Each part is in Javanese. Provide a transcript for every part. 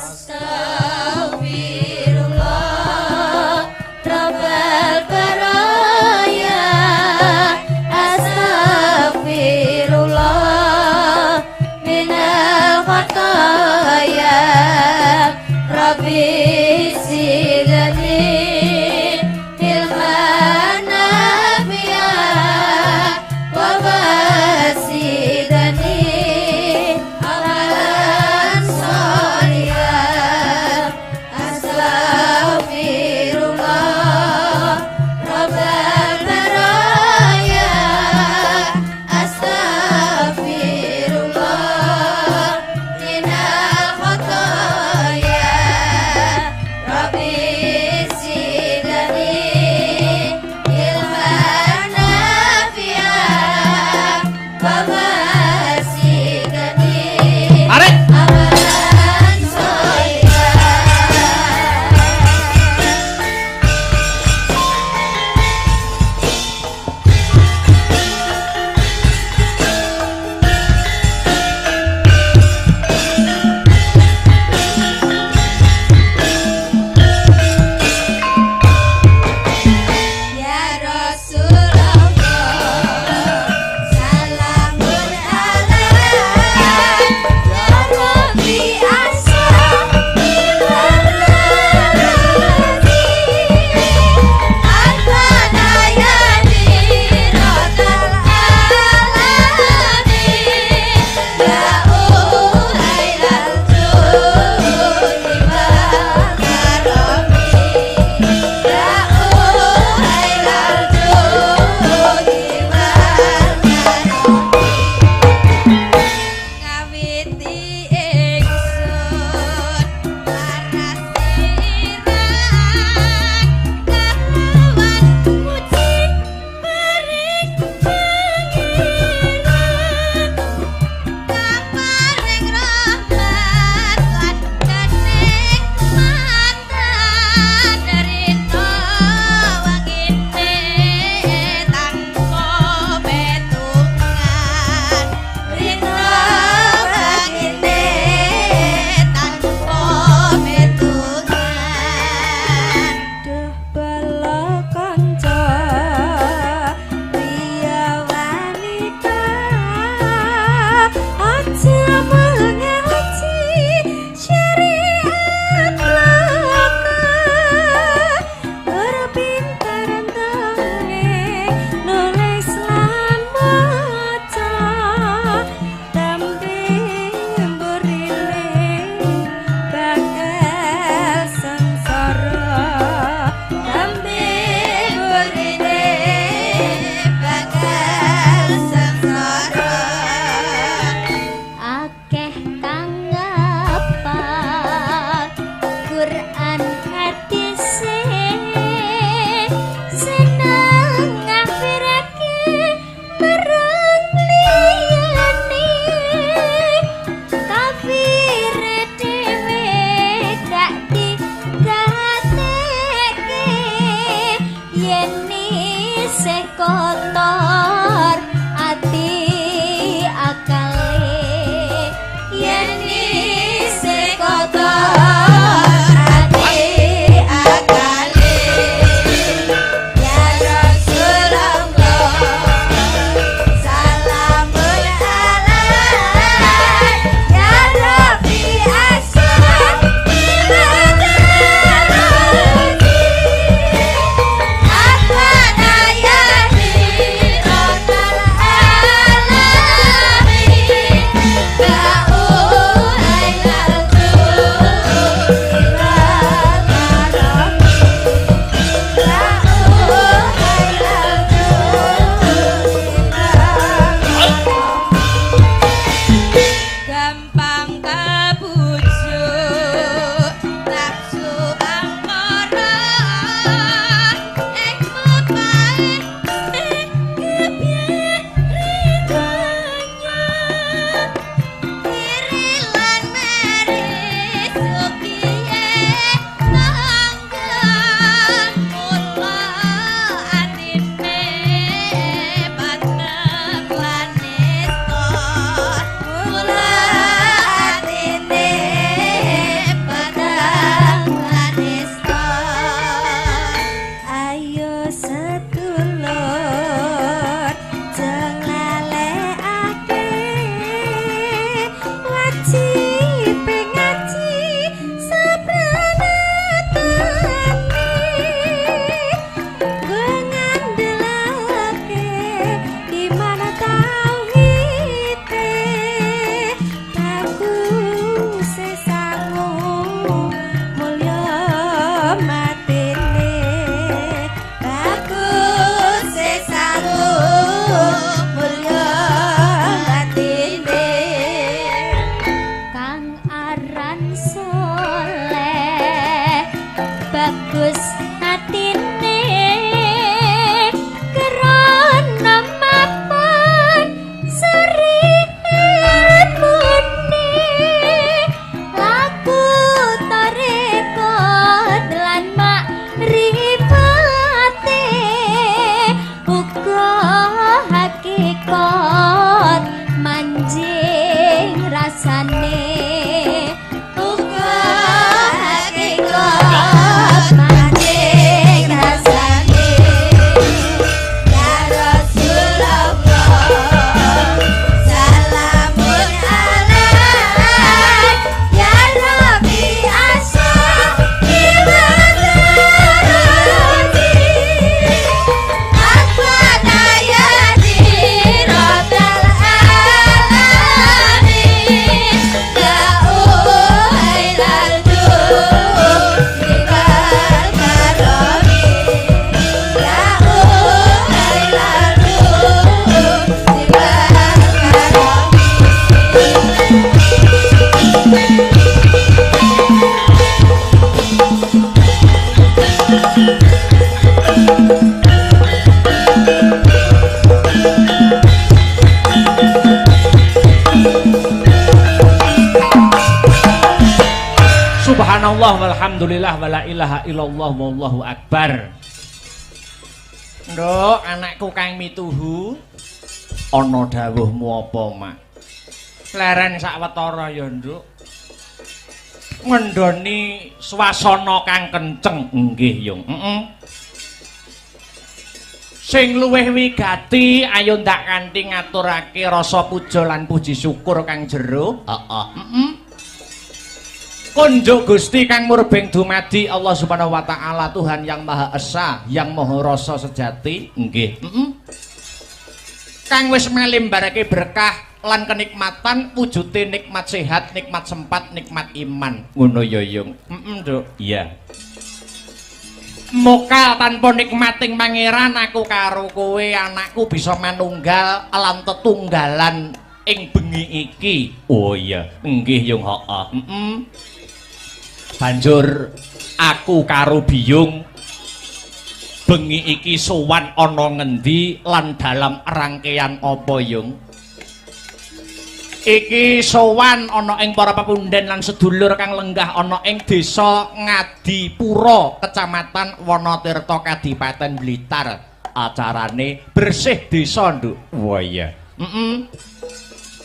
Astaghfirullah Rabbal baraya, astaghfirullah minal khataya, Rabbi zidni ilman nafi'a wa wasidani amalan sholihan. Astaghfirullah Rabbal baraya, astaghfirullah minal khataya, Rabbi zidni ilman nafi'a wa wasidani Tarik. amalan sholihan. Ya Rasulullah, salamun alaik, ya Rabbi asa Ngawiti ingsun laras irang kelawan muji maring Pangeran kang paring rahmat lan kenikmatan rina wangine tanpa petungan, rina wangine tanpa petungan. Duh bala kanca priya wanita, aja mengaji syariat laka, berpintar dongeng nulis lan maca, tembe mburine bakal sengsara, Tembe burine bakal sengsara. Subhanallah walhamdulillah wala ilaha illallah wallahu akbar. Nduk, anakku kang mituhu, ana dawuhmu apa, Mak? Leren sawetara ya, Nduk. Ngendoni swasana kang kenceng. Nggih, Yung. Heeh. Sing luwih wigati ayo ndak kanthi ngaturake rasa puja lan puji syukur kang jero. Heeh. Heeh. Kunjuk Gusti kang murbeng dumadi Allah Subhanahu wa taala, Tuhan yang Maha Esa, yang Maha Rasa sejati. Nggih. Heeh. Kang wis melimbarake berkah lan kenikmatan wujude nikmat sehat, nikmat sempat, nikmat iman. Ngono ya, Yung. Heeh, Nduk. Iya. Mokal tanpa nikmating pangeran aku karo kowe anakku bisa manunggal lan tetunggalan ing bengi iki. Oh iya, nggih Yung, heeh. Heeh. Banjur aku karo biyung bengi iki sowan ana ngendi lan dalam rangkaian apa, Yung? Iki sowan ana ing para pepunden lan sedulur kang lenggah ana ing desa Ngadipura, Kecamatan Wanatirta, Kadipaten Blitar. Acarane bersih desa, Nduk. Wah iya. Heeh.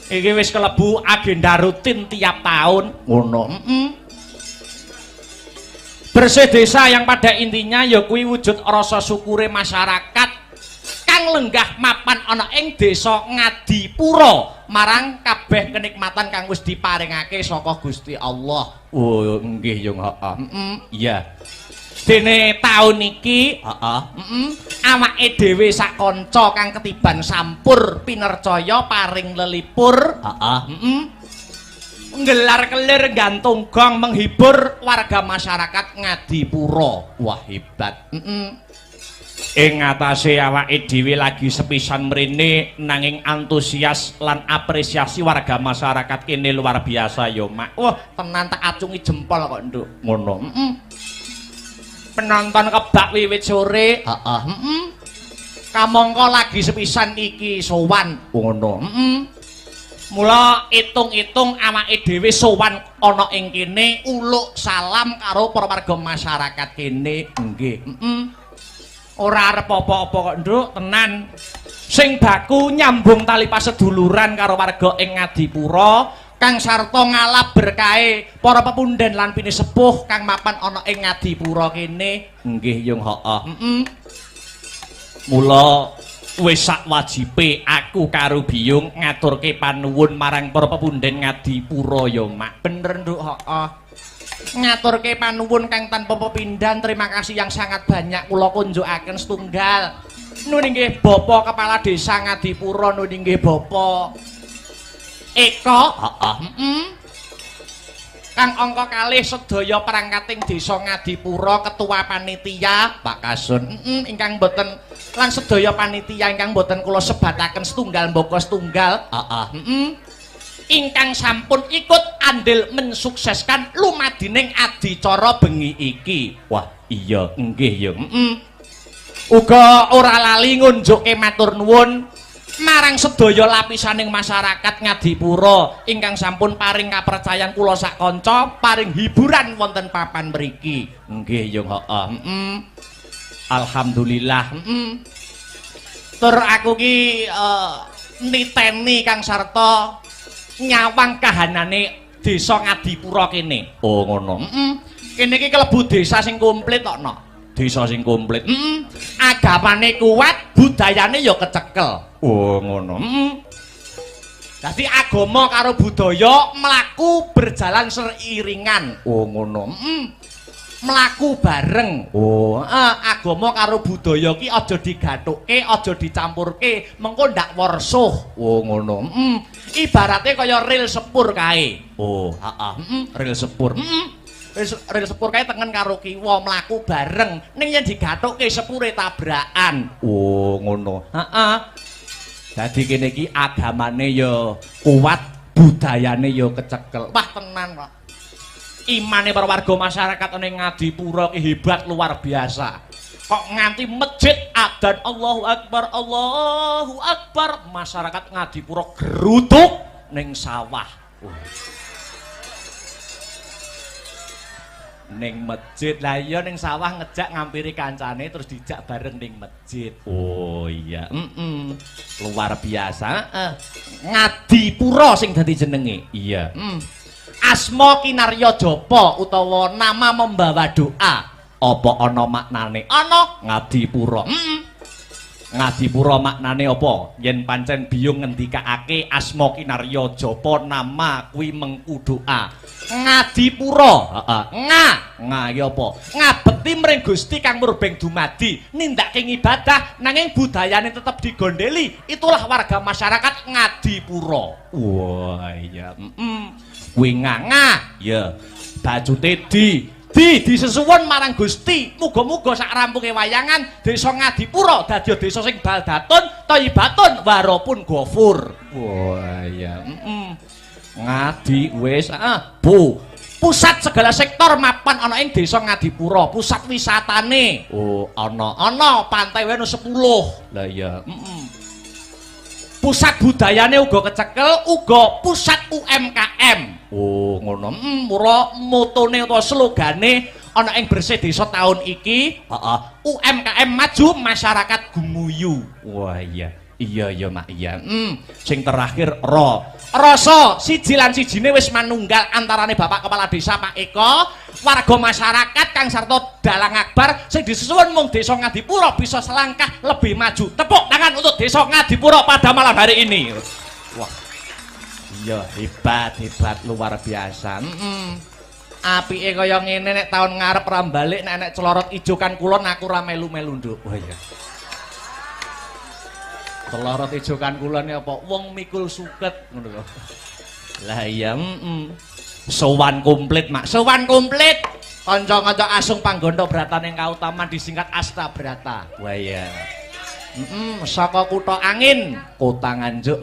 Iki wis kelebu agenda rutin tiap tahun. Ngono. Heeh. Bersih desa yang pada intinya ya kuwi wujud rasa syukure masyarakat kang lenggah mapan ana ing desa Ngadipura marang kabeh kenikmatan kang wis diparingake saka Gusti Allah. Oh nggih Yung, heeh. Heeh, iya. Dene taun iki, heeh, heeh, awake dhewe sak kanca kang ketiban sampur pinercaya paring lelipur, heeh, heeh. Nggelar kelir gantung gong menghibur warga masyarakat Ngadipura. Wah hebat. Heeh. Ing ngatasé awake dhewe lagi sepisan mrene nanging antusias lan apresiasi warga masyarakat kene luar biasa ya, Mak. Wah, tenan tak acungi jempol kok, Nduk. Ngono. Heeh. Penonton kebak wiwit sore. Heeh, heeh. Kamangka lagi sepisan iki sowan. Ngono. Heeh. Mula itung-itung awake dhewe sowan ana ing kene uluk salam karo para warga masyarakat kene. Nggih. Heeh. Ora arep apa-apa kok, Nduk, tenan. Sing baku nyambung tali paseduluran karo warga ing Ngadipura kang sarta ngalap berkahe para pepunden lan pinisepuh kang mapan ana ing Ngadipura kene. Nggih, Yung, heeh. Heeh. Mula wis sak wajibe aku karo biyung ngaturke panuwun marang para pepunden Ngadipura ya, Mak. Bener, Nduk, heeh. Ngaturke panuwun kang tanpa pepindhan, terima kasih yang sangat banyak kula kunjukaken setunggal. Nun inggih Bapak Kepala Desa Ngadipura, nun inggih Bapak Eko, heeh, heeh. Kang angka kalih sedaya perangkating desa Ngadipura, ketua panitia Pak Kasun, heeh, ingkang boten lan sedaya panitia ingkang boten kula sebataken setunggal mbaka setunggal, heeh, heeh. Ingkang sampun ikut andil mensukseskan lumadining adicara bengi iki. Wah, iya, nggih ya. Heeh. Uga ora lali ngunjukke matur nuwun marang sedaya lapisaning masyarakat Ngadipura ingkang sampun paring kapercayan kula sak kanca paring hiburan wonten papan mriki. Nggih ya, heeh. Heeh. Alhamdulillah. Heeh. Tur aku ki niteni kang sarta nyawang kahanane desa Ngadipura kene. Oh ngono. Heeh. Kene iki kelebu desa sing komplit kok, no. Desa sing komplit. Heeh. Agamane kuat, budayane ya kecekel. Oh ngono. Heeh. Dadi agama karo budaya mlaku berjalan seiringan. Oh ngono. Heeh. Mlaku bareng. Oh, heeh, agama karo budaya ki aja digathukke, aja dicampurke, mengko ndak worsuh. Oh ngono. Heeh. Ibarate kaya ril sepur kae. Oh, heeh, heeh, ril sepur. Heeh. Ril sepur kae tengen karo kiwa mlaku bareng. Ning yen digathukke sepure tabrakan. Oh, ngono. Heeh. Dadi kene iki agamane ya kuat, budayane ya kecekel. Wah, tenan kok. Imane para warga masyarakat ning Ngadipura ki hebat luar biasa. Kok nganti masjid adzan Allahu Akbar, Allahu Akbar, masyarakat Ngadipura gerutuk ning sawah. Ning masjid. Lah iya ning sawah ngejak ngampiri kancane terus dijak bareng ning masjid. Oh iya, Luar biasa. Ngadipura sing dadi jenenge. Iya. Asma Kinarya Japa utawa nama membawa doa. Apa ana maknane? Ana Ngadipura. Ngadipura maknane apa? Yen pancen biyung ngendikake asma Kinarya Japa nama kuwi mengku doa. Ngadipura, heeh. Nga, nga iki apa? Ngabekti mring Gusti kang murbeng dumadi, nindakake ngibadah nanging budayane tetep digondeli. Itulah warga masyarakat Ngadipura. Wah, iya. Kuwi nga, nga. Ya. Bacute di disesuwun marang Gusti. Muga-muga sak rampunge wayangan desa Ngadipura dadi desa sing baldatun, thayyibatun, warapun gofur. Wah, iya. Ngadi wis, heeh. Bu. Pusat segala sektor mapan ana ing desa Ngadipura, pusat wisatane. Oh, ana. Ana pantai wae 10. Lah iya, Pusat budayane uga kecekel, uga pusat UMKM. Oh, ngono. Mula motone utawa slogane ana ing bersih desa tahun iki, heeh, UMKM maju, masyarakat gumuyu. Wah, iya. Iya, iya, Mak, iya. Sing terakhir ro. Rasa siji lan sijine wis manunggal antarane Bapak Kepala Desa Pak Eko, warga masyarakat kang sarta Dalang Akbar sing disuwun mung desa Ngadipura bisa selangkah lebih maju. Tepuk tangan untuk desa Ngadipura pada malam hari ini. Wah. Iya, hebat, hebat, luar biasa. Apike kaya ngene nek taun ngarep ra balik nek nek celorot ijo kan kulon aku ra melu-melu, Nduk. Wah iya. Celorot ijo kan kulon apa? Wong mikul suket ngono lho. Lah iya, Sowan komplit, Mak. Sowan komplit. Kanca-kanca asung panggondo bratane kautaman disingkat Asta Brata. Wah iya. Saka kutha angin, kota Nganjuk.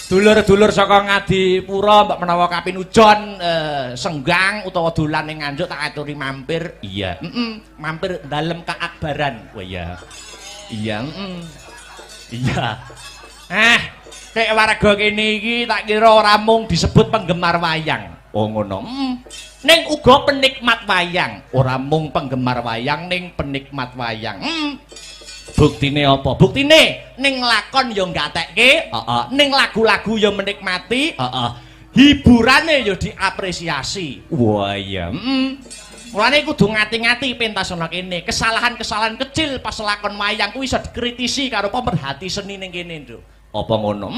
Dulur-dulur saka Ngadipura mbok menawa kapinujon senggang utawa dolan ning Nganjuk tak aturi mampir. Iya. Mampir dalem kaakbaran. Wah iya. Iya, Iya. Nek warga kene iki tak kira ora mung disebut penggemar wayang. Oh ngono. Ning uga penikmat wayang. Ora mung penggemar wayang ning penikmat wayang. Buktine apa? Buktine ning lakon ya nggatekke, heeh. Ning lagu-lagu ya menikmati, heeh. Hiburane ya diapresiasi. Wah iya. Mulane kudu ngati-ngati pentas ana kene. Kesalahan-kesalahan kecil pas lakon wayang kuwi iso dikritisi karo pemerhati seni ning kene, Nduk. Apa ngono?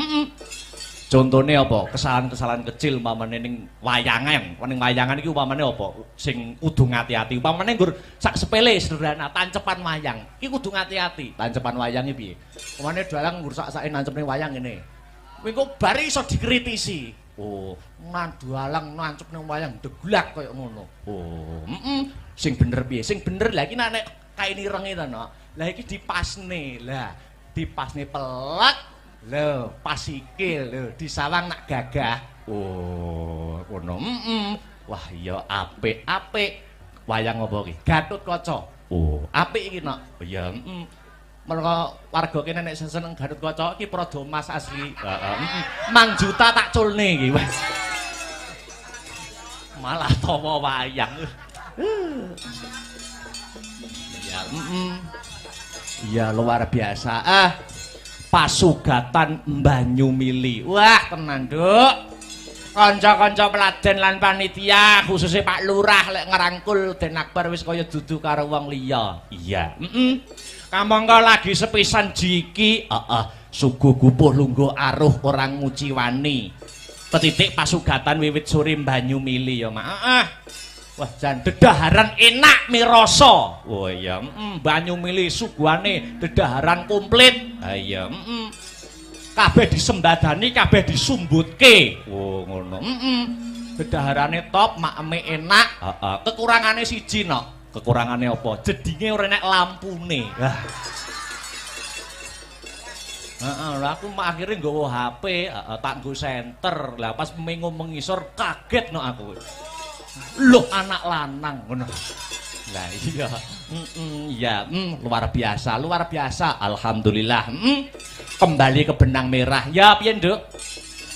Contone apa? Kesalahan-kesalahan kecil umpamane ning wayangan. Ning wayangan iki umpamane apa? Sing kudu ngati-ati. Umpamane nggur sak sepele sederhana tancepan wayang. Iki kudu ngati-ati. Tancepan wayang iki piye? Umpamane dalang nggur sak-sake nancep ning wayang ngene. Kuwi engko bari iso dikritisi. Oh, dalang nancep ning wayang deglak kaya ngono. Oh, Sing bener piye? Sing bener lha iki nek kain irenge to, Nok. Lah iki dipasne. Lah, dipasne pelek. Lho, pas sikil lho, disawang nak gagah. Oh, ngono. Wah, iya apik-apik. Wayang apa iki? Gatotkaca. Oh, apik iki, Nok. Oh iya, Mergo warga kene nek seneng Gatotkaca iki Praja Mas asli. Heeh, Mang juta tak culne iki, wes. Malah tawa wayang. Iya, Iya, luar biasa. Ah, pasugatan Banyumili. Wah, tenan, Nduk. Kanca-kanca peladen lan panitia, khususnya Pak Lurah lek ngerangkul Den Akbar wis kaya dudu karo wong liya. Iya, Kamangka lagi sepisan jiki, heeh, suguh gupuh lungguh aruh orang nguciwani. Petitik pasugatan wiwit sore Banyumili ya, Mak. Heeh. Wah, jan dedaharan enak mirasa. Oh iya, Banyumili suguhane dedaharan komplit. Ha iya, Kabeh disembadani, kabeh disumbutke. Oh, ngono. Dedaharane top, makeme enak. Heeh. Kekurangane siji, Nok. Kekurangane apa? Jedinge ora enek lampune. Lah. Heeh, lha aku akhire nggawa HP, heeh, tak nggo senter. Lah pas mengo mengisor kaget nok aku. Loh, anak lanang ngono. Lah iya. Iya, luar biasa, luar biasa. Alhamdulillah. Kembali ke benang merah. Ya piye, Nduk?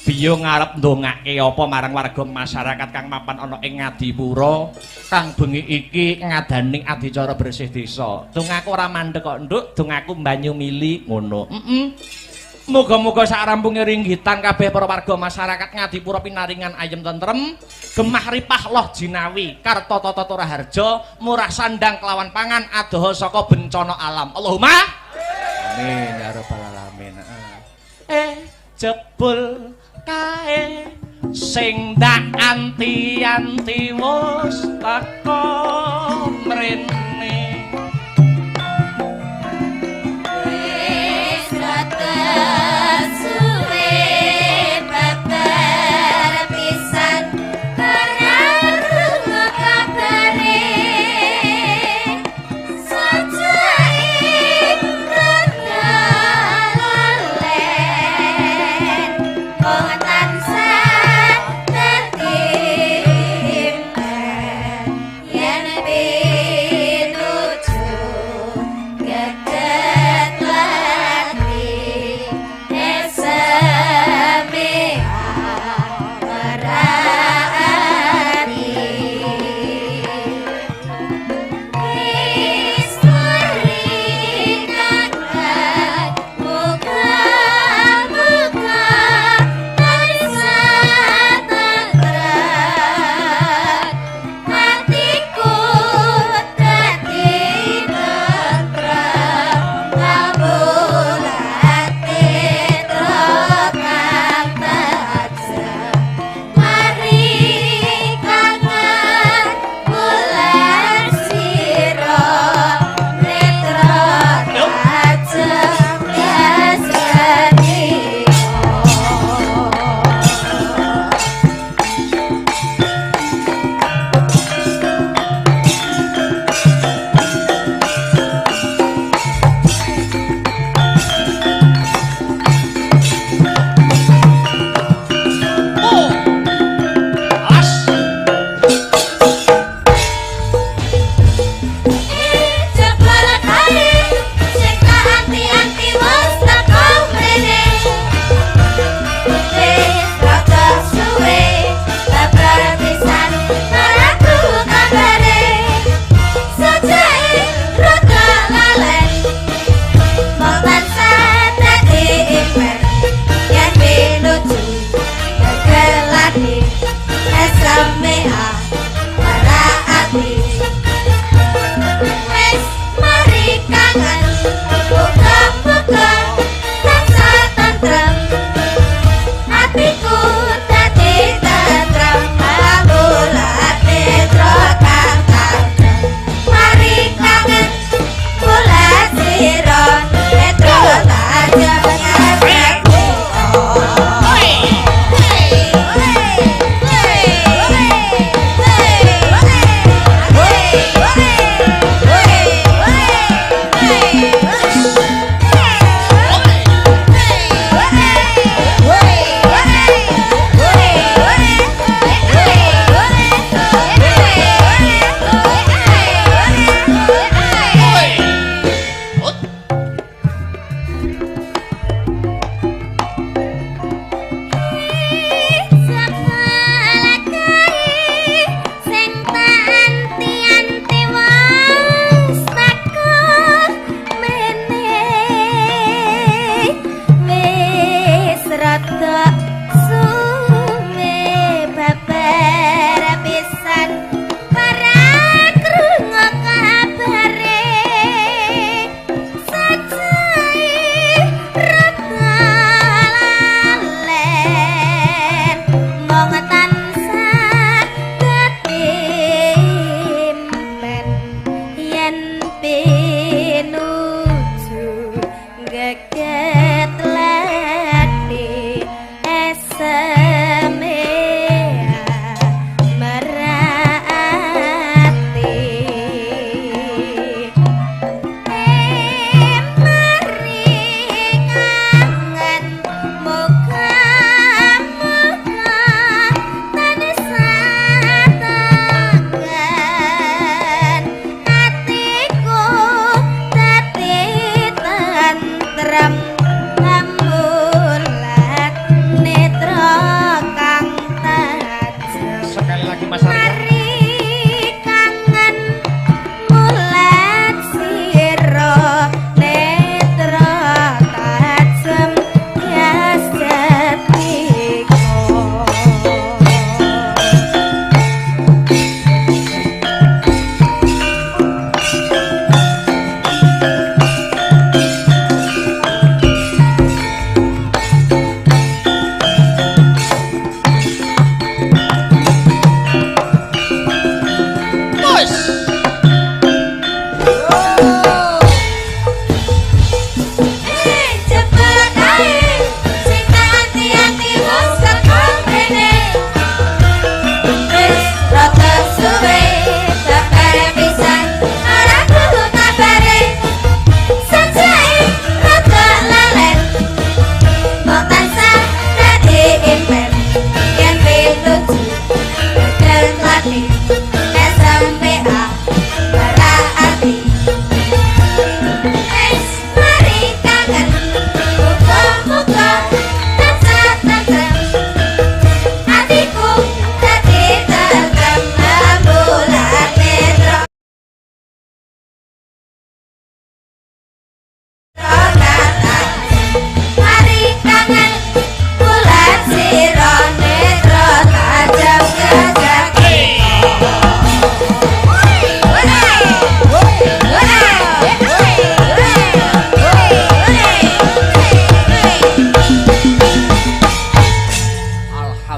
Biyung arep ndongake apa marang warga masyarakat kang mapan ana ing Ngadipura kang bengi iki ngadani adicara bersih desa. Dongaku ora mandek kok, Nduk, dongaku banyu mili ngono. Heeh. Muga-muga sak rampunge ringgitan kabeh para warga masyarakat Ngadipura pinaringan ayem tentrem, gemah ripah loh jinawi, karta tata raharja, murah sandang kelawan pangan, adoh saka bencana alam. Allahumma amin ya rabbal alamin. Eh, jebul kae sing dak anti-anti wis teka mrene. Wis rada suwe babar pisan ora krungu kabare sajake rada lelen wong tansah dadi impen yen.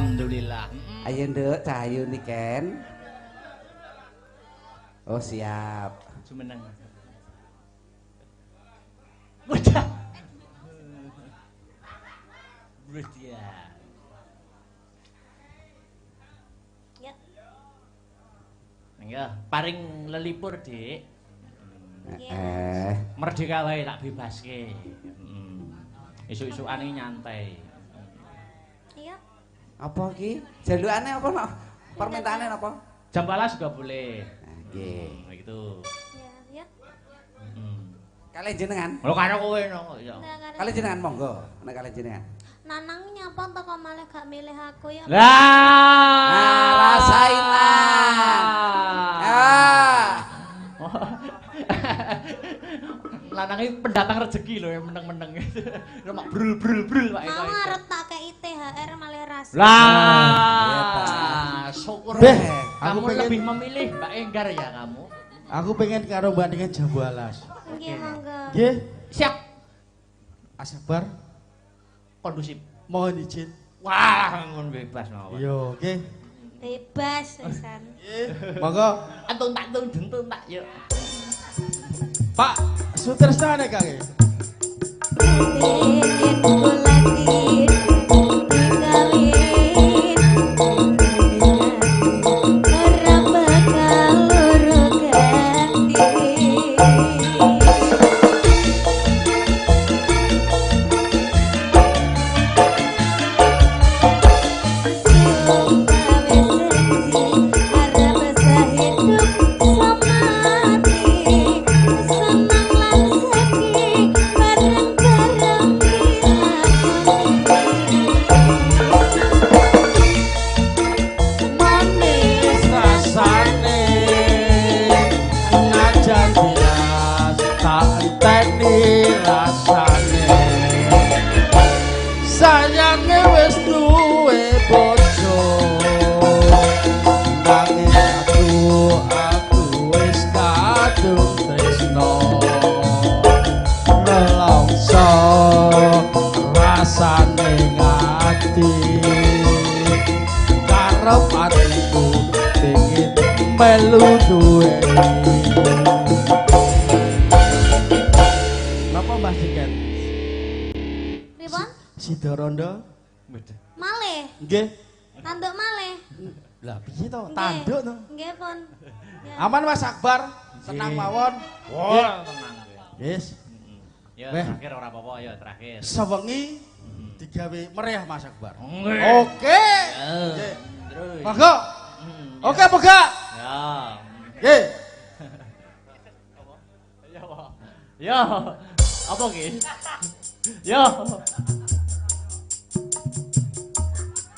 Alhamdulillah. Ayo Nduk, Cahayu Niken. Oh siap. Jumeneng. Udah. Udah. Ya. Ya, paring lelipur, Dik. Merdeka wae tak bebaske. Isuk-isukane nyantai. Iya. Apa iki? Jalukane apa no? Permintaane napa? Jam 12 juga boleh. Nggih. Gitu. Ya, ya. Kalih jenengan. Lho karo kowe no ya. Kalih jenengan monggo, nek kalih jenengan. Nanang nyapa to kok malah gak milih aku ya? Lah, nah, rasain lah. Ah. Lanang iki pendatang rezeki lho yang meneng-meneng. Lho mak brul-brul-brul Pak Mau arep tak kei THR malah rasa. Lah, syukur. Beh, kamu aku pengen, lebih memilih Mbak Enggar ya kamu. Aku pengen karo Mbak dengan Jambu Alas. Nggih, monggo. Nggih. Siap. Asabar. Kondusif. Mohon izin. Wah, ngono bebas mawon. Yo, nggih. Bebas wisan. Nggih. Monggo. Antung tak tung dentung tak yuk. Pak Sutresna nek kake. Melu duwe. Napa Mbah Diken? Pripun? Sida rondo. Malih. Nggih. Tanduk malih. Lah piye to? Tanduk to. Nggih, pun. Aman Mas Akbar, tenang mawon. Wah, tenang. Yes. Ya terakhir ora apa-apa ya terakhir. Sewengi digawe meriah Mas Akbar. Oke. Nggih. Monggo. Oke, buka. Ya. Nggih. Ya. Ya. Apa ki? Ya.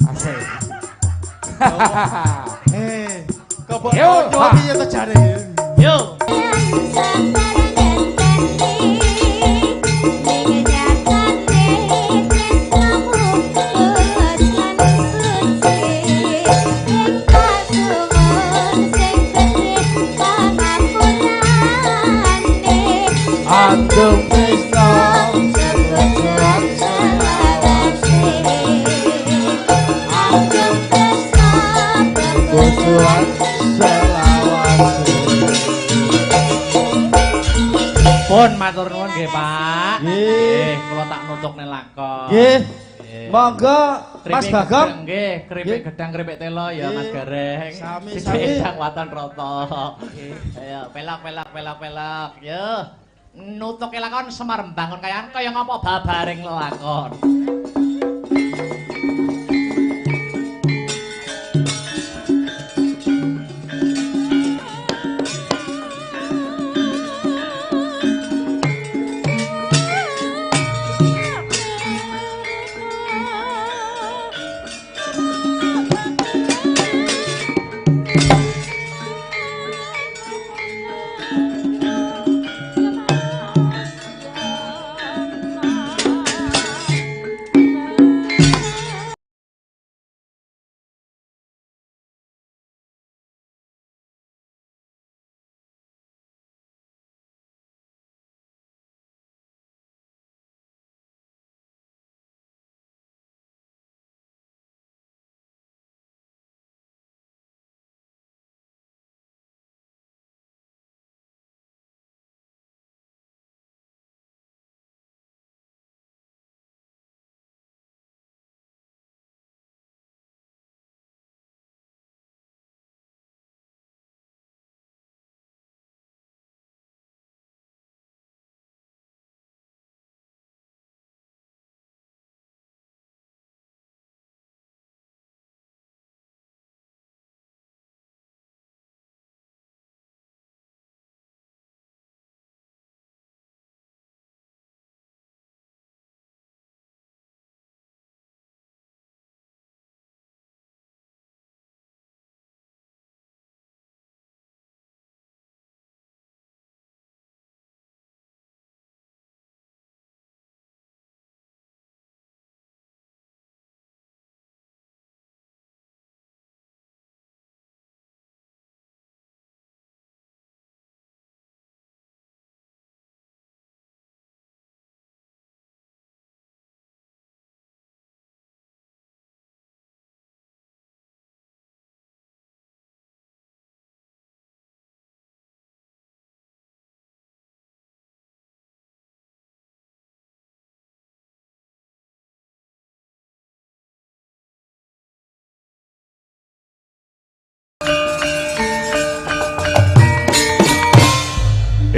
Asik. Kok yo piye to jare? Yo. Andung Krishna Pun matur nuwun nggih Pak. Nggih, kula tak nutukne lakon. Nggih. Monggo Mas Bagong. Nggih, keripik gedang keripik telo ya Mas Gareng. Sami-sami. Gedang waton rata. Ayo pelok pelok pelok pelok. Yo. Nutuke lakon Semar mbangun kayan kaya ngapa babaring lelakon. Bye.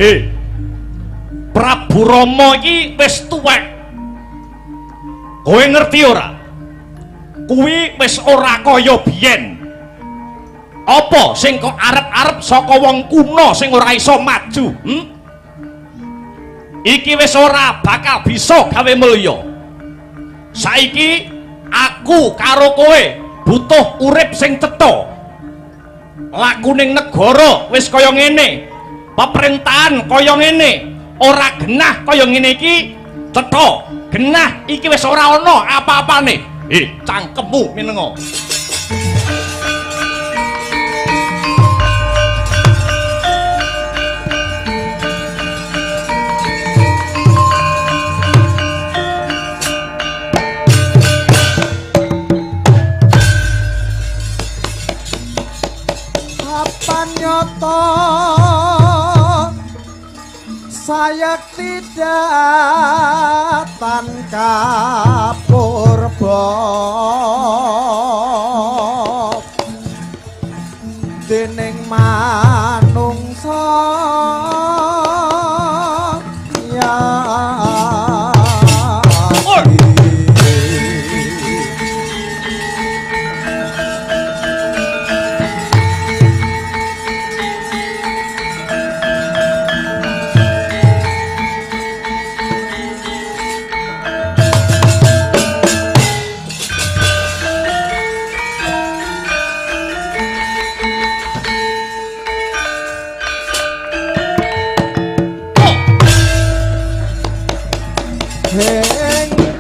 He. Prabu Rama iki wis tuwek. Kowe ngerti ora? Kuwi wis ora kaya biyen. Apa sing kok arep-arep saka wong kuno sing ora iso maju? Hmm? Iki wis ora bakal bisa gawe mulya. Saiki aku karo kowe butuh urip sing cetha. Lakuning negara wis kaya ngene, pemerintahan kaya ngene, ora genah kaya ngene iki cetha. Genah iki wis ora ana apa-apane. Cangkemmu minenga. Nyata saya tidak tan kapurba dening manungsa ya.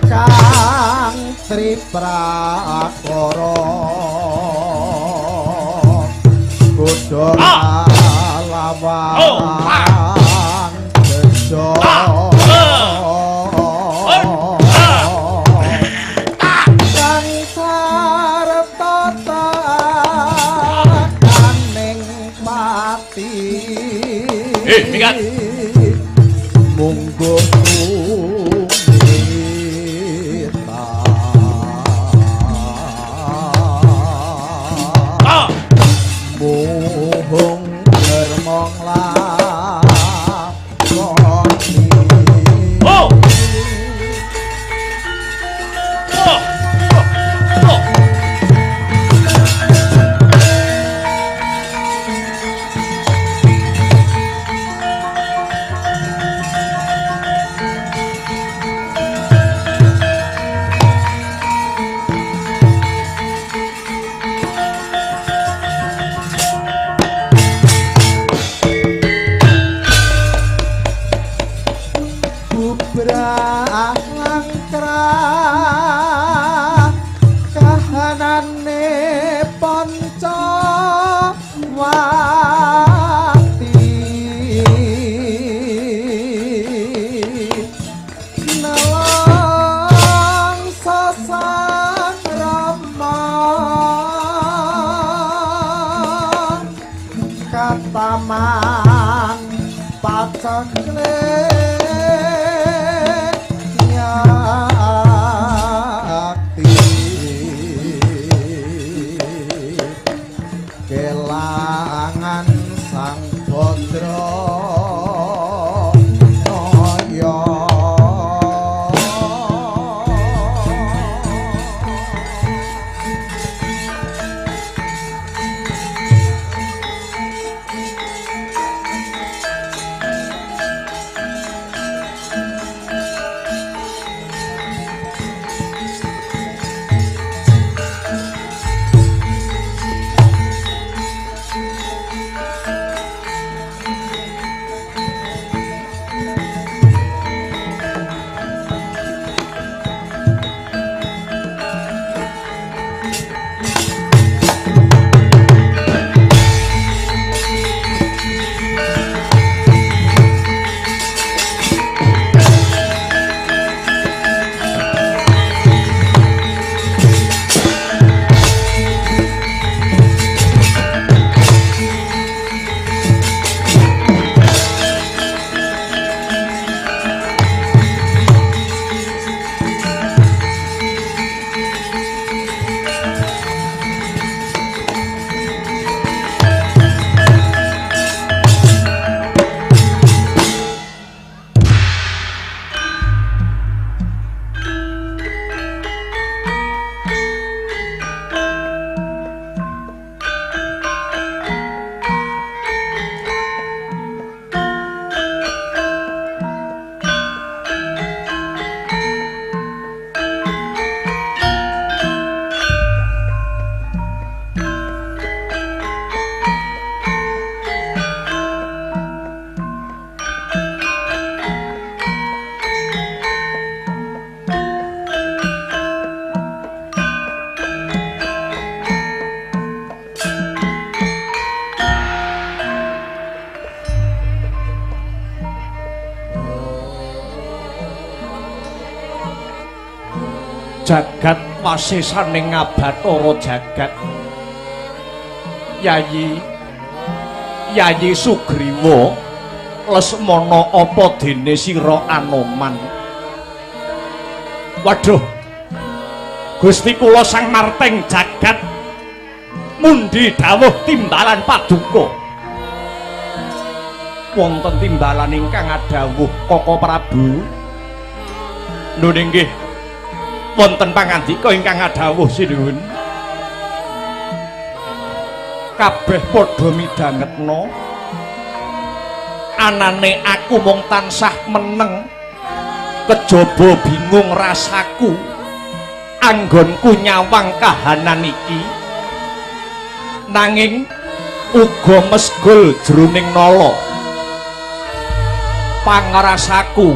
Ingkang triprakara bodho lawan bejo kang sarta tekaning pati. Minggat. Munggo muhung germong lakoni. Oh. Oh. Oh. Bubrah langkrah kahanane panca wati nelangsa sang Rama kataman pacekle yakti kelangan sang Badra Naya. Jagat wasesaning Abatara jagat. Yayi Yayi Sugriwa Lesmana apa dene sira Anoman? Waduh, Gusti kula Sang Marteng jagat mundi dawuh timbalan paduka. Wonten timbalan ingkang adhawuh Koko Prabu. Nun inggih, wonten pangandika ingkang adhawuh sinuwun. Kabeh padha midhangetna anane aku mung tansah meneng, kejaba bingung rasaku anggonku nyawang kahanan iki, nanging uga mesgul jroning nala. Pangrasaku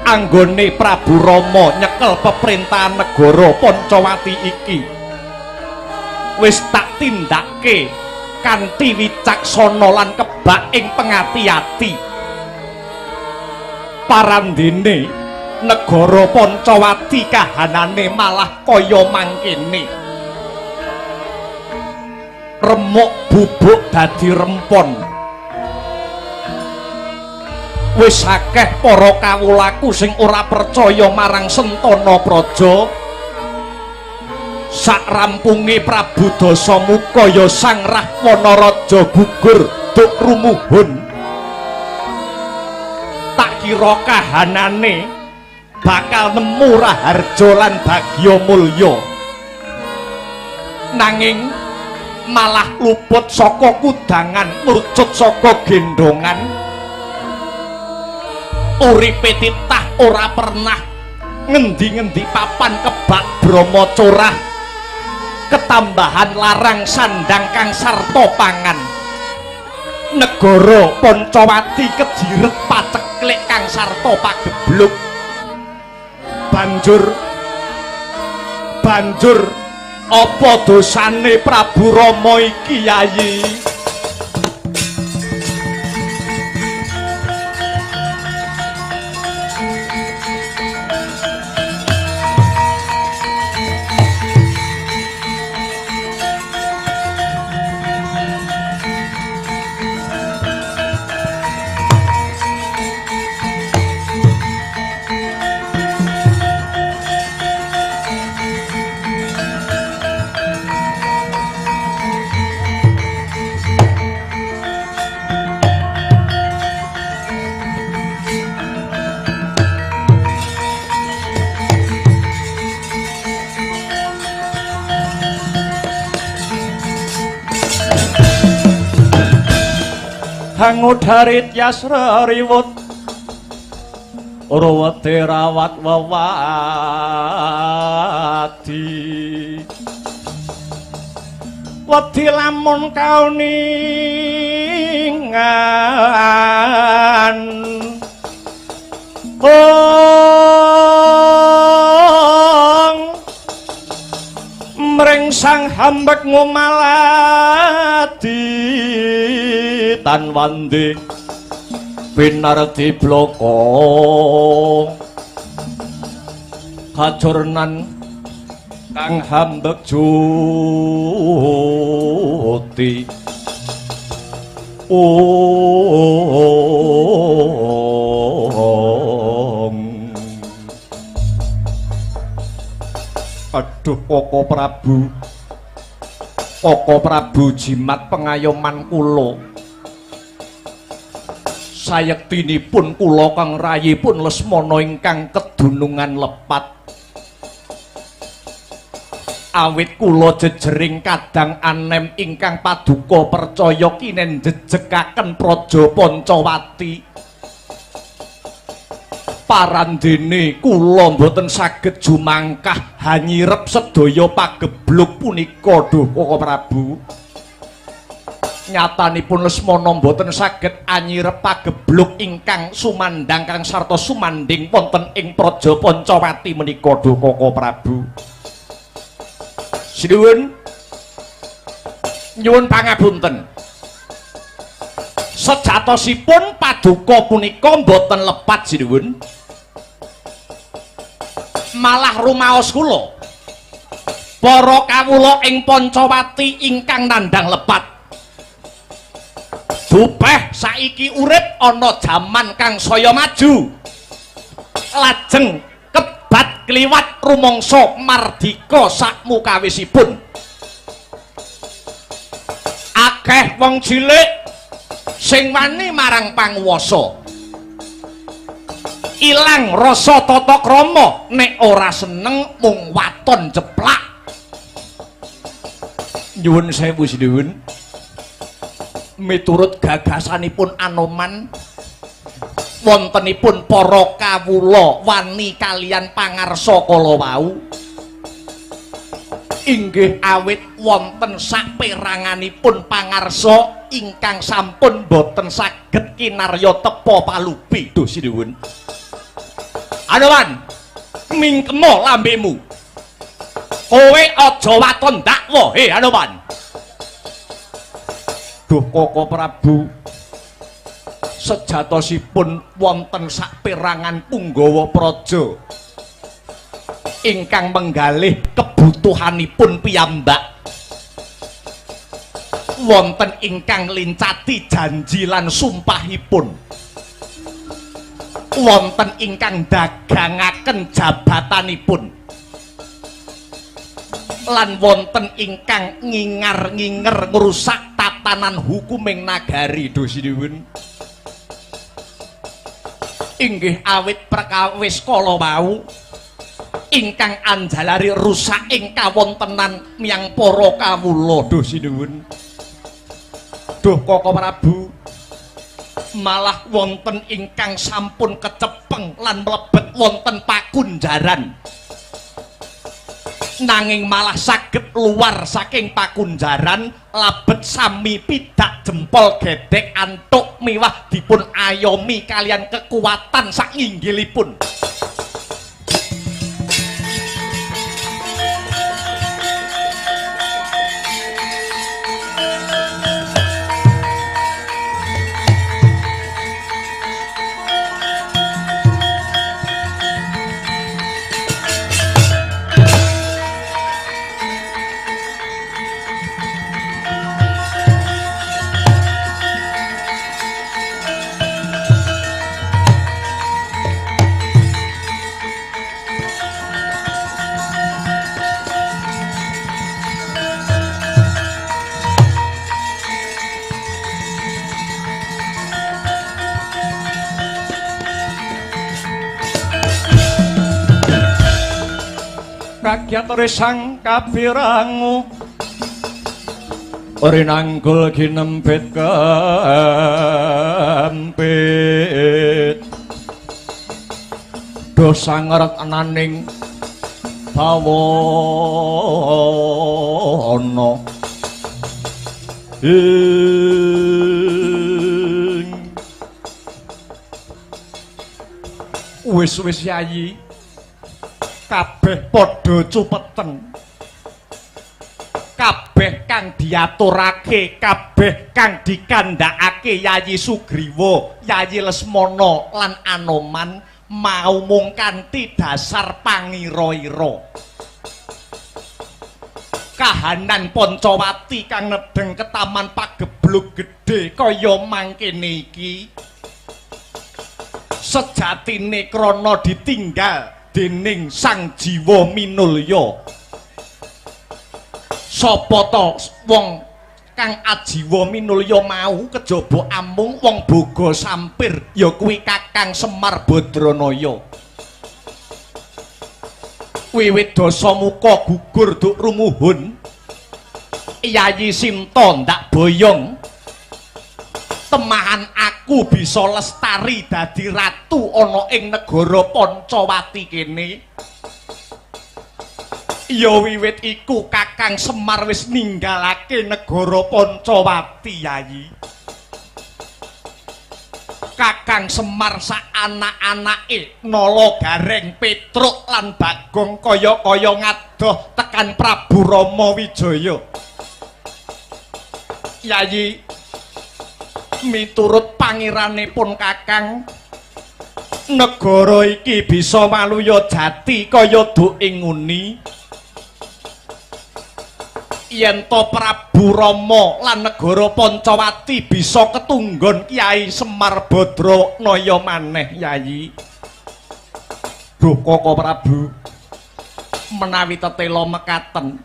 anggone Prabu Rama nyekel peperintahan negara Pancawati iki wis tak tindake kanthi wicaksana lan kebak ing pengati-ati. Parandene negara Pancawati kahanane malah kaya mangkene, remuk bubuk dadi rempon. Wis akeh para kawulaku sing ora percaya marang Sentana Praja. Sakrampunge Prabu Dasamuka ya Sang Rahwana Raja gugur duk rumuhun. Tak kira kahanane bakal nemu raharja lan bagya mulya, nanging malah luput saka kudangan, mrucut saka gendongan. Uripe titah ora pernah ngendi-ngendi papan kebak brama corah, ketambahan larang sandang kang sarta pangan. Negara Pancawati kejiret paceklik kang sarta pagebluk. Banjur banjur apa dosane Prabu Rama iki, Yayi? Hangudarit yasra riwut ruwete rawat wewadi wedi lamun kauningan ong mring sang hambek ngumaladi tan wandi pinardi bloko kajurnan kang hambek juti ong. Aduh Koko Prabu, Koko Prabu jimat pengayoman kula. Sayektinipun kula kang rayipun Lesmana ingkang kedunungan lepat. Awit kula jejering kadang anem ingkang paduka percaya kinen jejekaken praja Pancawati. Parandene kula mboten saged jumangkah hanyirep sedaya pagebluk punika duh Koko Prabu. Nyatanipun Lesmana mboten saged anyirep pagebluk ingkang sumandhang kang sarta sumandhing wonten ing praja Pancawati menika duh Koko Prabu. Sinuwun, nyuwun pangapunten. Sejatosipun paduka punika mboten lepat sinuwun. Malah rumaos kula para kawula ing Pancawati ingkang nandhang lepat. Dupeh saiki urip ana jaman kang saya maju. Lajeng kebat kliwat rumangsa mardika sakmukawisipun. Akeh wong cilik sing wani marang panguwasa. Ilang rasa tata krama nek ora seneng mung waton jeplak. Nyuwun sewu sinuwun. Miturut gagasanipun Anoman wontenipun para kawula wani kalian pangarsa kala wau inggih awit wonten saperanganipun pangarsa ingkang sampun boten saged kinarya tepa palupi. Duh sinuwun. Anoman, mingkema lambemu. Kowe aja waton dakwa, he Anoman. Duh Koko Prabu, sejatosipun wonten saperangan punggawa praja ingkang menggalih kebutuhanipun piyambak. Wonten ingkang lincati janji lan sumpahipun. Wonten ingkang dagangaken jabatanipun. Lan wonten ingkang ngingar-nginger ngrusak tatanan hukuming nagari. Duh sinuwun. Inggih awit perkawis kala wau ingkang anjalari rusak ing kawontenan miyang para kawula. Duh sinuwun. Duh Koko Prabu, malah wonten ingkang sampun kecepeng lan mlebet wonten pakunjaran. Nanging malah saged luar saking pakunjaran labet sami pidak jempol gedhek antuk miwah dipun ayomi kalian kekuatan sakinggilipun. Kagyat resang kapirangu rinanggul ginempit kempit dosa ngeretnaning bawana ing wis-wis yayi kabeh padha cupeten, kabeh kang diaturake, kabeh kang dikandhakake Yayi Sugriwa, Yayi Lesmana lan Anoman mau mung kanthi dasar pangira-ira. Kahanan Pancawati kang nedheng ketaman pageblug gedhe kaya mangkene iki sejatine krana ditinggal dening Sang Jiwa Minulya. Sapa ta wong kang ajiwa minulya mau kejaba amung wong boga sampir, ya kuwi Kakang Semar Badranaya. Wiwit dasamuka gugur duk rumuhun, Yayi Sinta ndak boyong. Temahan aku bisa lestari dadi ratu ana ing negara Pancawati kene. Ya wiwit iku Kakang Semar wis ninggalake negara Pancawati, Yayi. Kakang Semar sak anak-anake Nala Gareng, Petruk lan Bagong kaya-kaya ngadoh tekan Prabu Rama Wijaya. Yayi, miturut pangiranipun Kakang, Negara iki bisa maluya jati kaya duk ing nguni. Yen to Prabu Rama lan negara Pancawati bisa ketunggon Kyai Semar Badranaya maneh, Yayi. Duh Koko Prabu, menawi tetela mekaten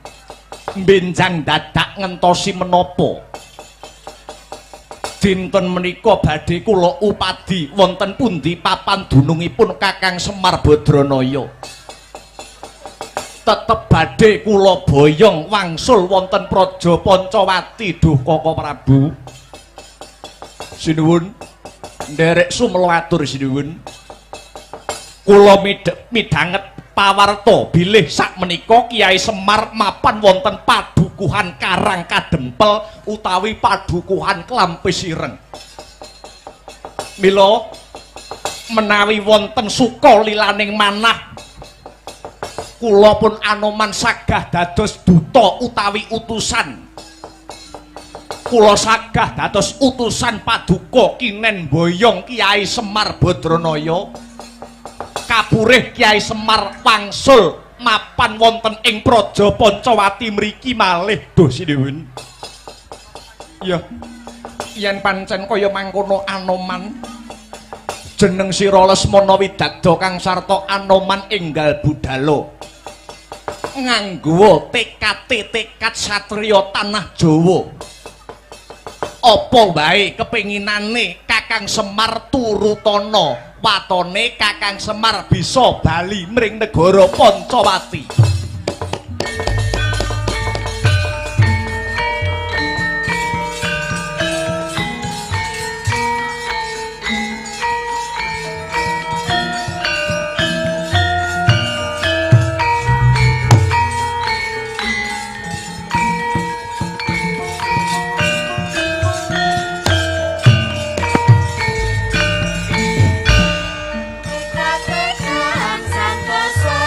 benjang dadak ngentosi menapa? Dinten menika badhe kula upadi wonten pundi papan dunungipun Kakang Semar Badranaya. Tetep badhe kula boyong wangsul wonten Praja Pancawati. Duh Koko Prabu, sinuwun nderek sumela atur sinuwun. Kula midhanget pawarta bilih sakmenika Kyai Semar mapan wonten padukuhan Karang Kadempel utawi padukuhan Klampis Ireng. Mila menawi wonten suka lilaning manah, kula pun Anoman sagah dados duta utawi utusan. Kula sagah dados utusan paduka kinen boyong Kyai Semar Badranaya. Kapurih Kyai Semar wangsul mapan wonten ing Praja Pancawati mriki malih. Duh sinuwun. Ya, yen pancen kaya mangkono Anoman, jeneng sira Lesmana Widagda kang sarta Anoman enggal budala nganggo tekate tekad satriya tanah Jawa. Apa wae kepinginane Kakang Semar turutana, watone Kakang Semar bisa bali mring negara Pancawati. Kakang santosa.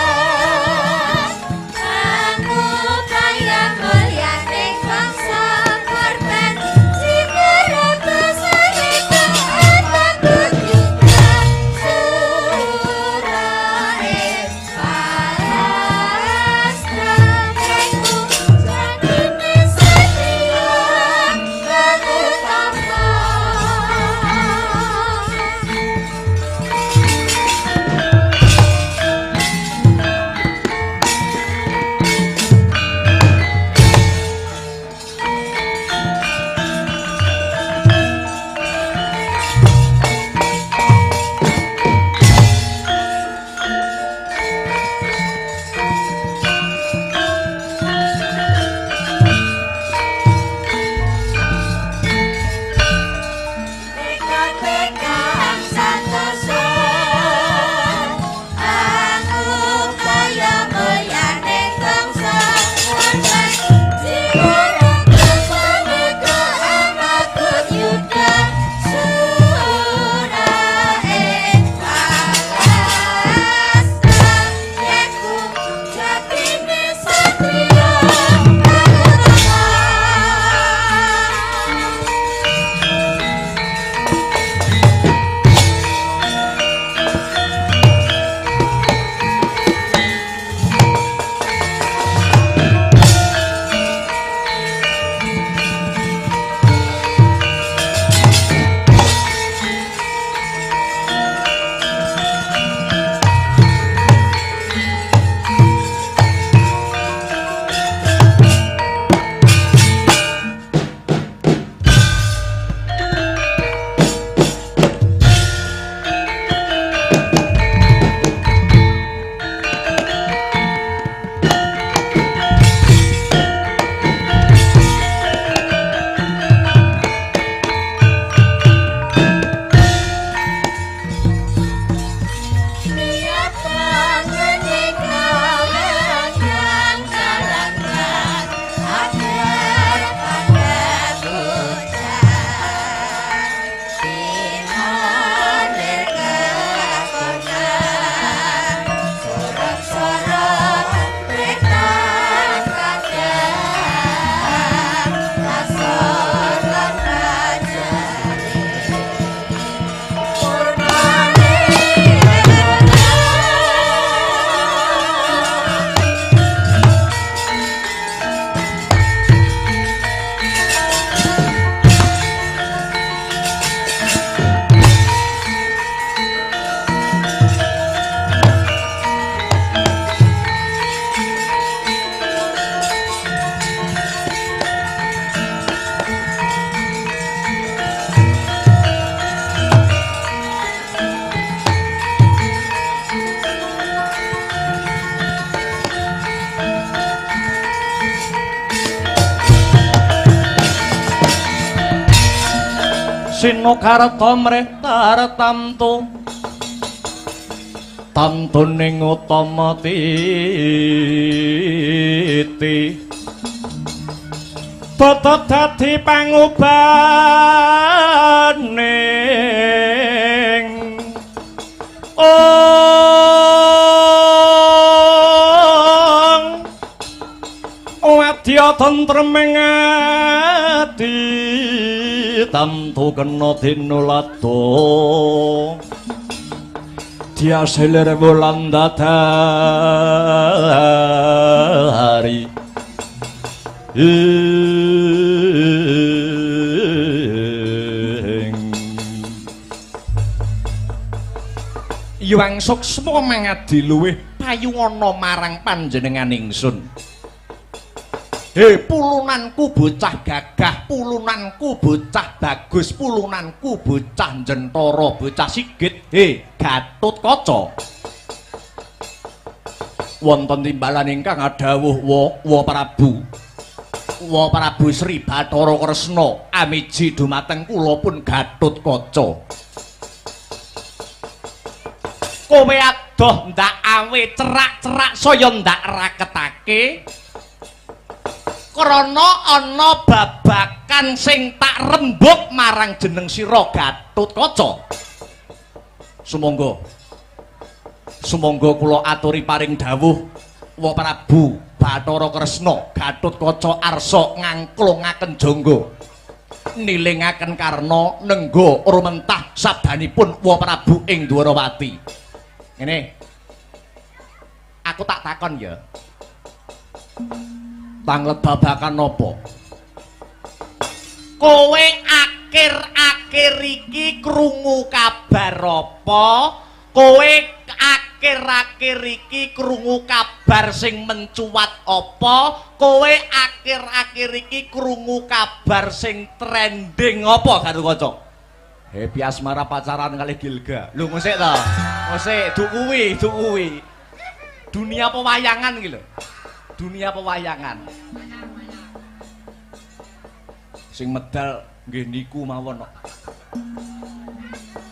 Sinokarta mrih tartamtu tamtuning utama titi tetep dadi pangubaning ong wadya tentreming ati tamtu kena dinulada diaselir wulan dadari ing Hyang Suksma mangadi luwih payungana marang panjenengan ingsun. He pulunanku bocah gagah, pulunanku bocah bagus, pulunanku bocah jentara, bocah sigit, he Gatotkaca. Wonten timbalan ingkang adhawuh wa Prabu. Wa Prabu Sri Bathara Kresna amiji dumateng kula pun Gatotkaca. Kowe adoh ndak awe cerak-cerak saya ndak raketake. Krana ana babakan sing tak rembug marang jeneng sira Gatotkaca. Sumangga. Sumangga kula aturi paring dawuh wa Prabu Bathara Kresna Gatotkaca arsa ngangklungaken jangga. Nilingaken karna nengga rumentah sabdanipun wa Prabu ing Dwarawati. Ngene. Aku tak takon ya. Tanglet babakan napa? Kowe akhir-akhir iki krungu kabar apa? Kowe akhir-akhir iki krungu kabar sing mencuat apa? Kowe akhir-akhir iki krungu kabar sing trending apa Gatotkaca? Happy asmara pacaran kali Gilga. Lho ngosek ta? Ngosek duk kuwi, duk kuwi. Dunia pewayangan iki lho. Dunia pewayangan. Sing medal nggih niku mawon kok.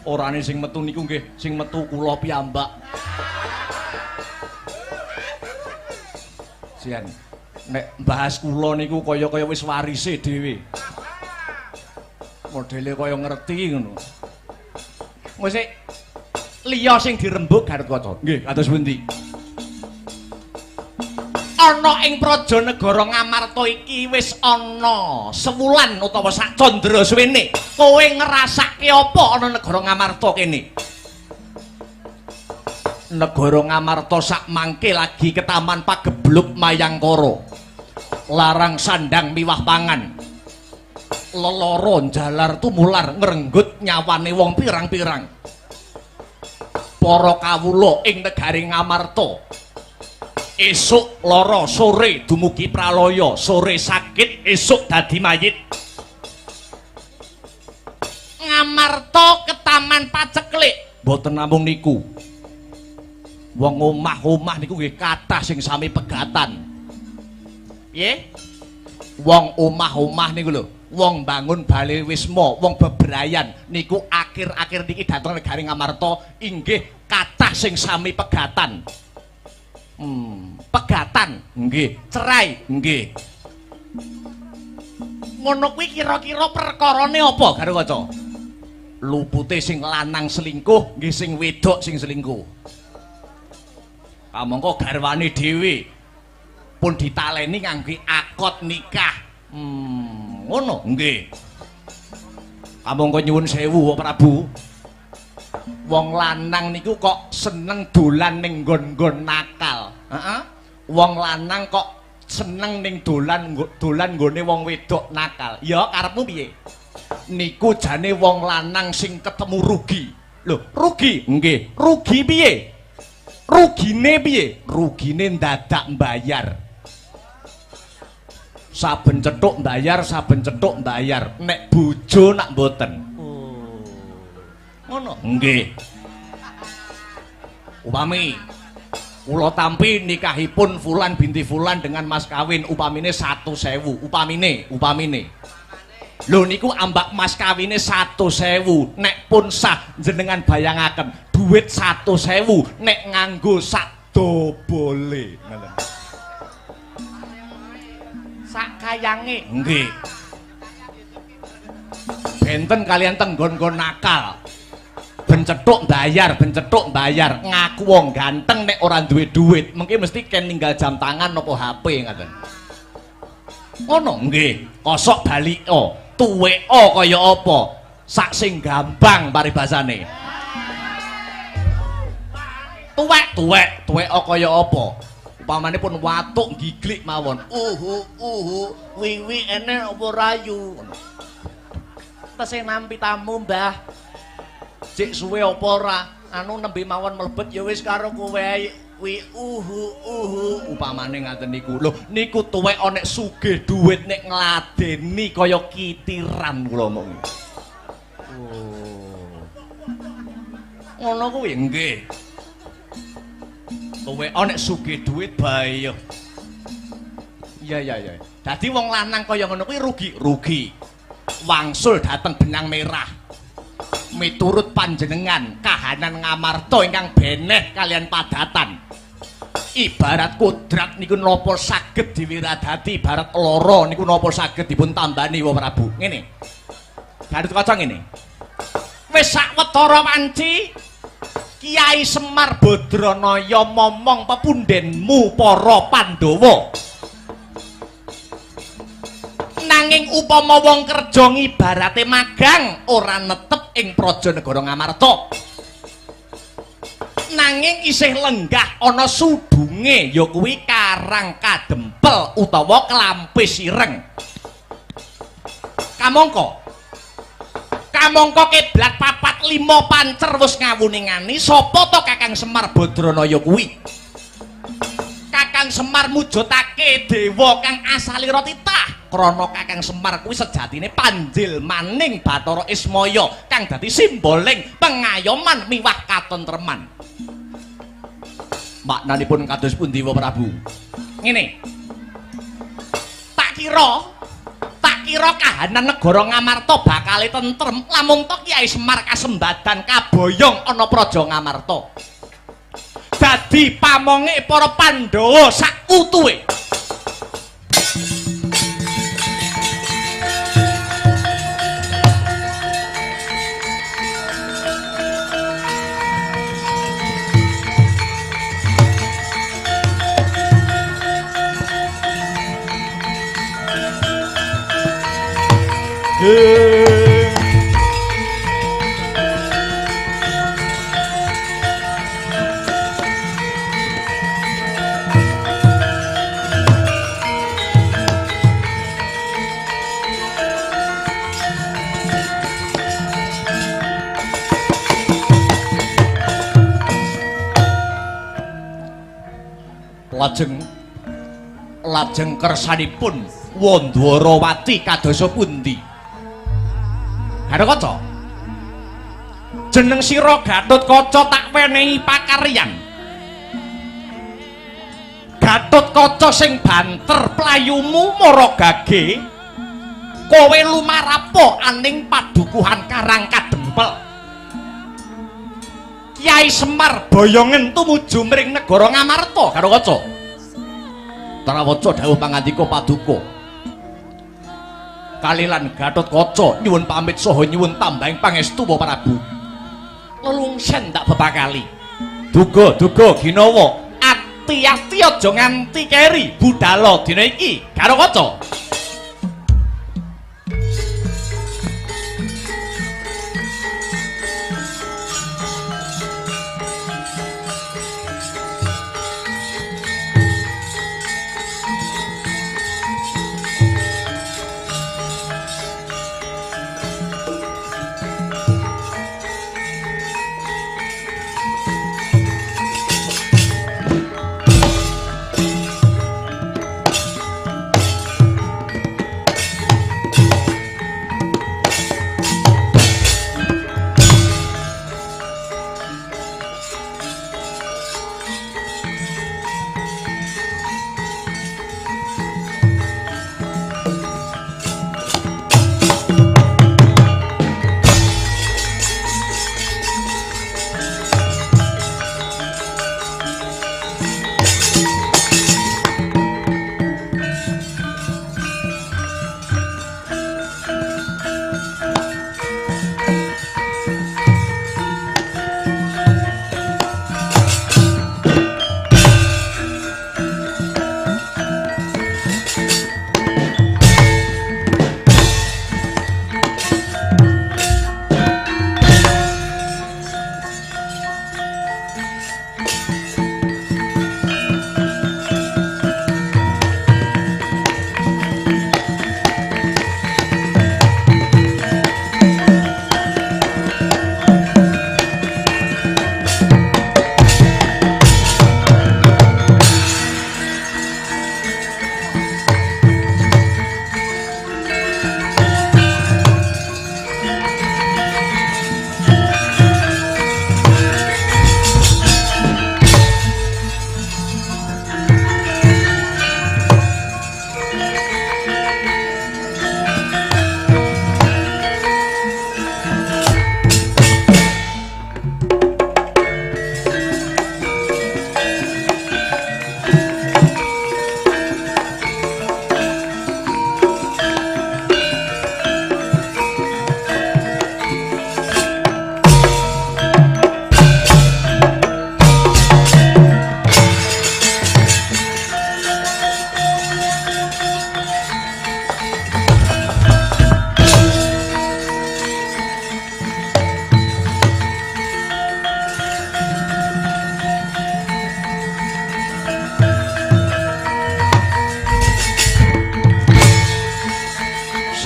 Orane sing metu niku nggih sing metu kula piyambak. Sian, nek bahas kula niku kaya-kaya wis warise dhewe. Modele kaya ngerti ngono. Wis liya sing dirembug Gatotkaca. Nggih, kados pundi? Ana ing praja negara Ngamarta iki wis ana sewulan utawa sak candra suwene. Kowe ngrasake apa ana negara Ngamarta kene? Negara Ngamarta sak mangke lagi ketaman pagebluk Mayangkara. Larang sandang miwah pangan. Lelara njalar tumular ngrenggut nyawane wong pirang-pirang. Para kawula ing negari Ngamarta esuk lara sore dumugi pralaya, sore sakit esuk dadi mayit. Ngamarta ketaman paceklik. Mboten namung niku. Wong omah-omah niku nggih kathah sing sami pegatan. Piye? Wong omah-omah niku lho, wong bangun bale wisma, wong bebrayan niku akhir-akhir niki dhateng negari Ngamarta inggih kathah sing sami pegatan. Pegatan nggih, cerai nggih. Ngono kuwi kira-kira perkarane apa Gatotkaca? Lupute sing lanang selingkuh nggih sing wedok sing selingkuh. Kamangka garwane dhewe pun ditaleni ngangge akad nikah. Ngono nggih. Kamangka nyuwun sewu Prabu. Wong lanang niku kok seneng dolan ning nggon-nggon nakal. Heeh. Wong lanang kok seneng ning dolan nggone wong wedok nakal. Ya karepmu piye? Niku jane wong lanang sing ketemu rugi. Lho, rugi? Nggih. Rugi piye? Rugine piye? Rugine ndadak mbayar. Saben cethuk mbayar, saben cethuk mbayar. Nek bojo nak mboten. Ngono. Nggih. Upami kula tampi nikahipun Fulan binti Fulan dengan mas kawin upamine 1.000, upamine, upamine. Lho niku ambak mas kawine 100.000, nek pun sah jenengan bayangaken duit 100.000 nek nganggo sak dobole. Ngoten. Sak kayange. Nggih. Benten kalian tenggon-nggon nakal. Ben cethuk bayar, ngaku wong ganteng nek ora duwe duit, mengki mesti ken ninggal jam tangan napa HP ngaten. Ngono nggih, kosok baliko, tuweka kaya apa? Sak sing gampang paribasane. Tuwek, tuweka kaya apa? Upamane pun watuk giglik mawon. Uhu, uhu, wiwi enek apa rayu? Tesih nampi tamu, Mbah. Cik suwe apa ora? Anu nembe mawon mlebet ya wis karo kowe ae. Wi uhu uhu upamane ngaten niku. Lho niku tuwek nek sugih dhuwit nek ngladeni kaya kitiran kula omong. Oh. Ngono kuwi nggih. Tuwek nek sugih dhuwit bae. Iya iya iya. Dadi wong lanang kaya ngono kuwi rugi. Wangsul dateng benang merah. Miturut panjenengan kahanan Ngamarta ingkang beneh kalian padatan. Ibarat kodrat niku napa saged diwiradati, ibarat lara niku napa saged dipun tambani Wa Prabu. Ngene. Gatotkaca ngene. Wis sawetara wanci Kiai Semar Badranaya momong pepundhenmu para Pandhawa. Nanging upama wong kerja ngibarate magang ora netep ing praja negara Ngamarta. Nanging isih lenggah ana sudunge ya kuwi Karang Kadempel utawa Klampis Ireng. Kamangka kamangka kiblat 4 5 pancer wis ngawuningani sapa to Kakang Semar Badranaya kuwi. Kakang Semar mujudake dewa kang asalira titah. Krana Kakang Semar kuwi sejatine panjil maning Bathara Ismaya kang dadi simboling pengayoman miwah katentreman. Maknanipun kados pundi Wa Prabu? Ngene. Tak kira kahanan negara Ngamarta bakale tentrem lamun to Kyai Semar kasembadan kaboyong ana praja Ngamarta. Dadi pamonge para Pandhawa sak utuhe. Lajeng kersanipun Wandwarawati kadosa pundi? Gatotkaca. Jeneng sira Gatotkaca tak wenehi pakaryan. Gatotkaca sing banter playumu mara gage. Kowe lumarapa aning padukuhan Karang Kadempel. Kyai Semar boyongen tumuju mring negara Ngamarta, Gatotkaca. Trawaca dawuh pangandika paduka. Kalilan Gatotkaca nyuwun pamit saha nyuwun tambahing pangestu Wa Prabu. Lelungsen tak bebakali. Duga-duga ginawa, ati-ati aja nganti keri budala dina iki, Gatotkaca.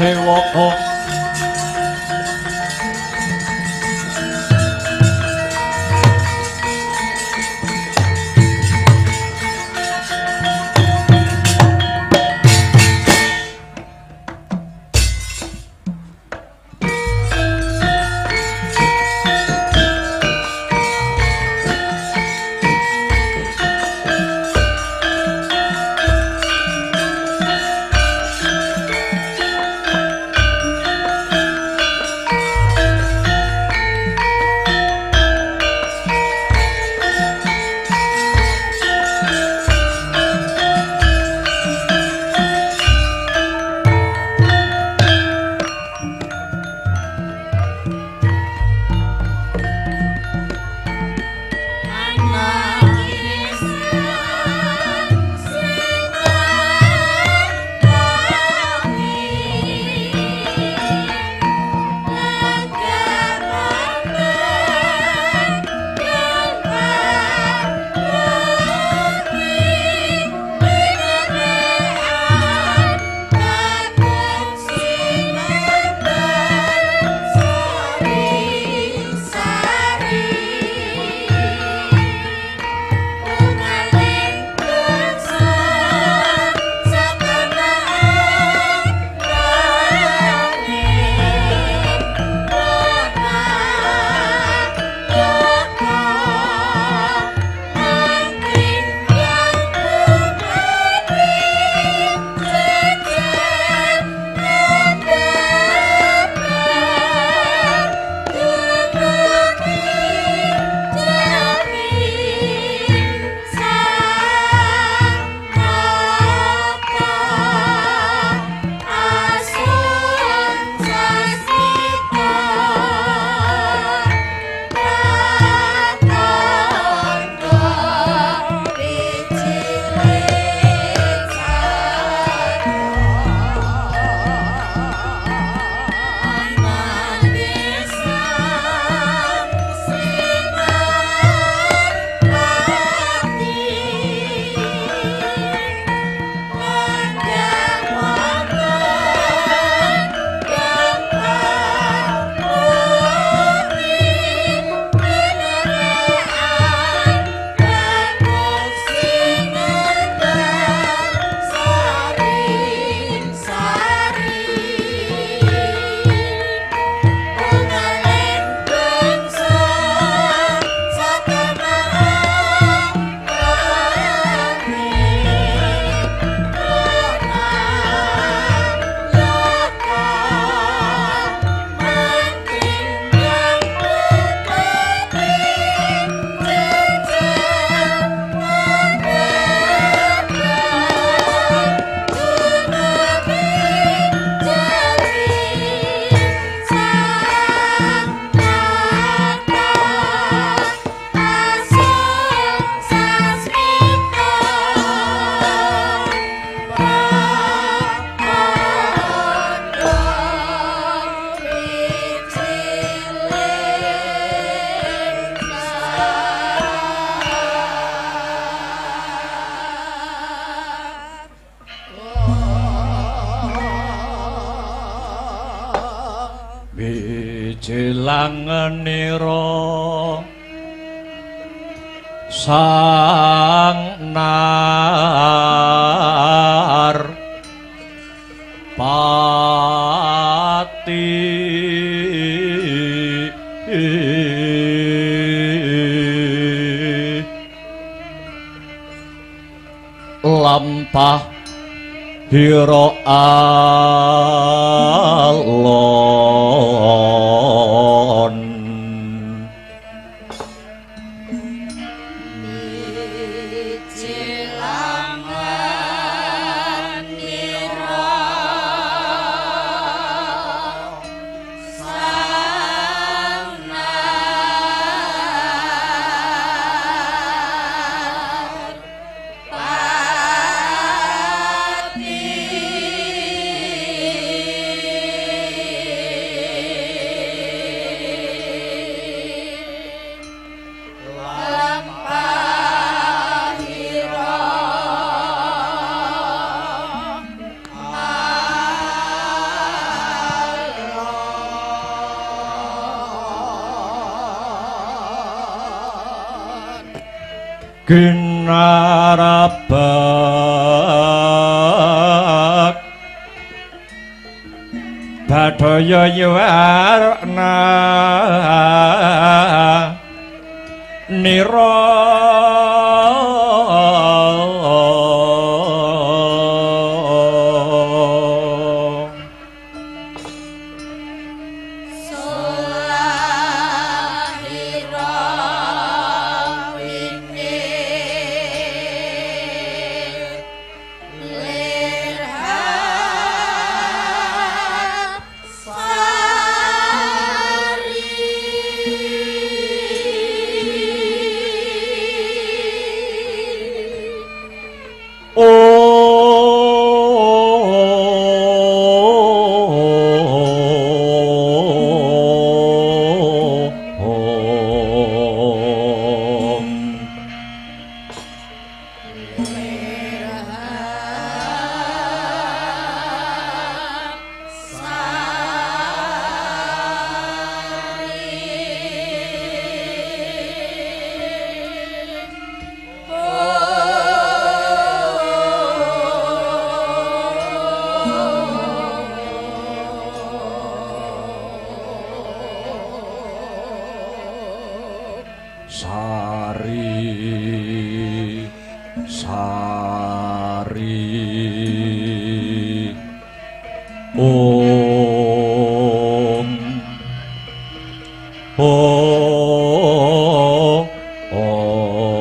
Sewaka. Wijilangenira sang nar pati lampah hira alon Pati. Ginarabak Badaya yuwarna nira Sari Sari Om Om Om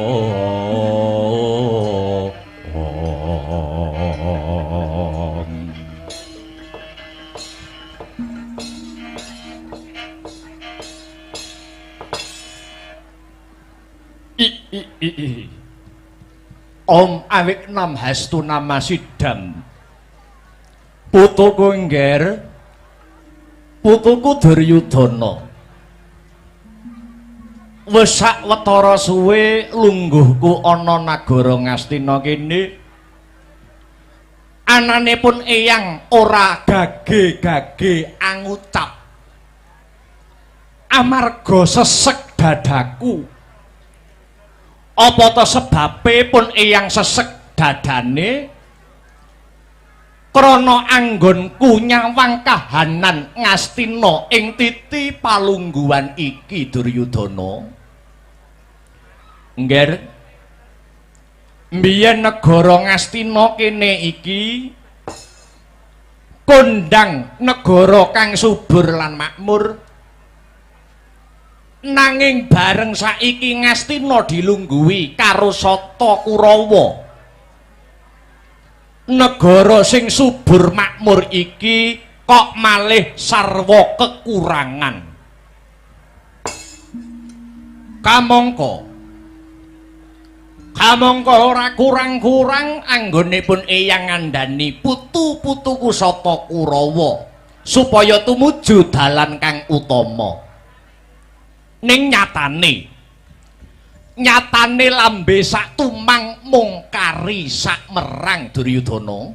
I. Om awik nam hastu nama sidam. Putuku ngger, putuku Duryudana. Wis sak wetara suwe lungguhku ana nagara Ngastina kene. Anane pun eyang ora gage-gage angucap. Amarga sesek dadaku. Apa ta sebabe pun eyang sesek dadane? Krana anggonku nyawang kahanan Ngastina ing titi palungguhan iki Duryudana. Ngger, mbiyen negara Ngastina kene iki kondang negara kang subur lan makmur. Nanging bareng saiki Ngastina dilungguhi karo Sata Kurawa. Negara sing subur makmur iki kok malih sarwa kekurangan. Kamangka kamangka ora kurang-kurang anggonipun eyang ngandhani putu-putuku Sata Kurawa supaya tumuju dalan kang utama. Ning nyatane nyatane lambe sak tumang mung kari sak merang Duryudana.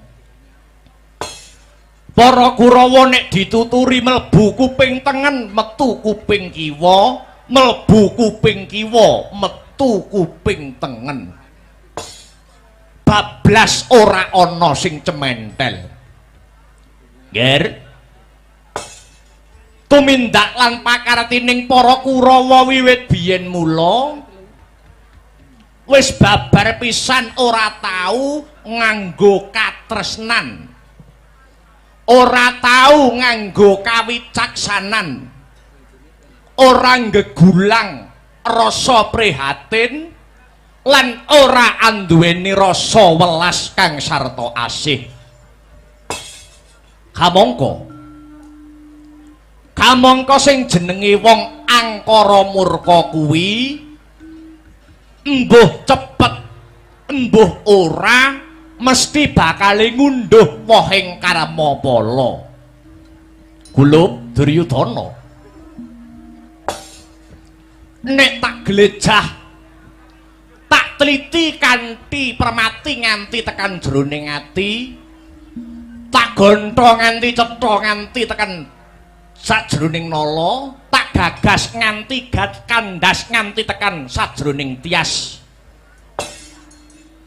Para Kurawa nek dituturi mlebu kuping tengen metu kuping kiwa, mlebu kuping kiwa metu kuping tengen. Bablas ora ana sing cementel. Ngger, tumindak lan pakartining para Kurawa wiwit biyen mula wis babar pisan ora tau nganggo katresnan, ora tau nganggo kawicaksanan, ora nggegulang rasa prihatin lan ora anduweni rasa welas kang sarta asih. Kamangka kamangka sing jenenge wong angkara murka kuwi embuh cepet embuh ora mesti bakale ngunduh wohing karma pala. Gulub Duryudana, nek tak glejah tak teliti kanthi permati nganti tekan jroning ati, tak gontho nganti cetha nganti tekan sajroning nala, tak gagas nganti gat kandas nganti tekan sajroning tias.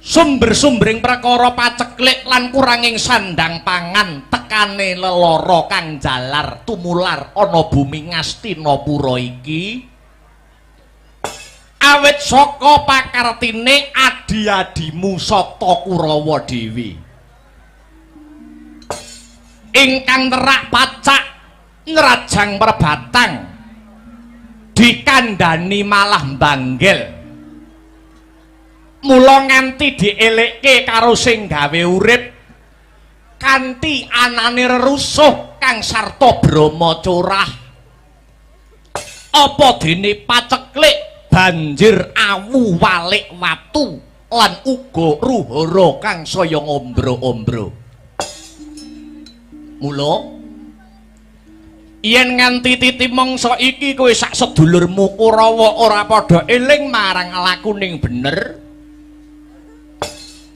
Sumber-sumbering perkara paceklik lan kuranging sandang pangan tekane lelara kang jalar tumular ana bumi Ngastinapura iki awit saka pakartine adi-adimu Sata Kurawa dhewe ingkang terak pacak ngrajang perbatang dikandhani malah mbanggel. Mula nganti dielekke karo sing gawe urip kanthi anane rerusuh kang sarta brama curah. Apa dene paceklik banjir awu walik watu lan uga ruhara kang saya ngombro-ombro. Mula yen nganti titi mangsa iki kowe sak sedulurmu Kurawa ora padha eling marang lakuning bener,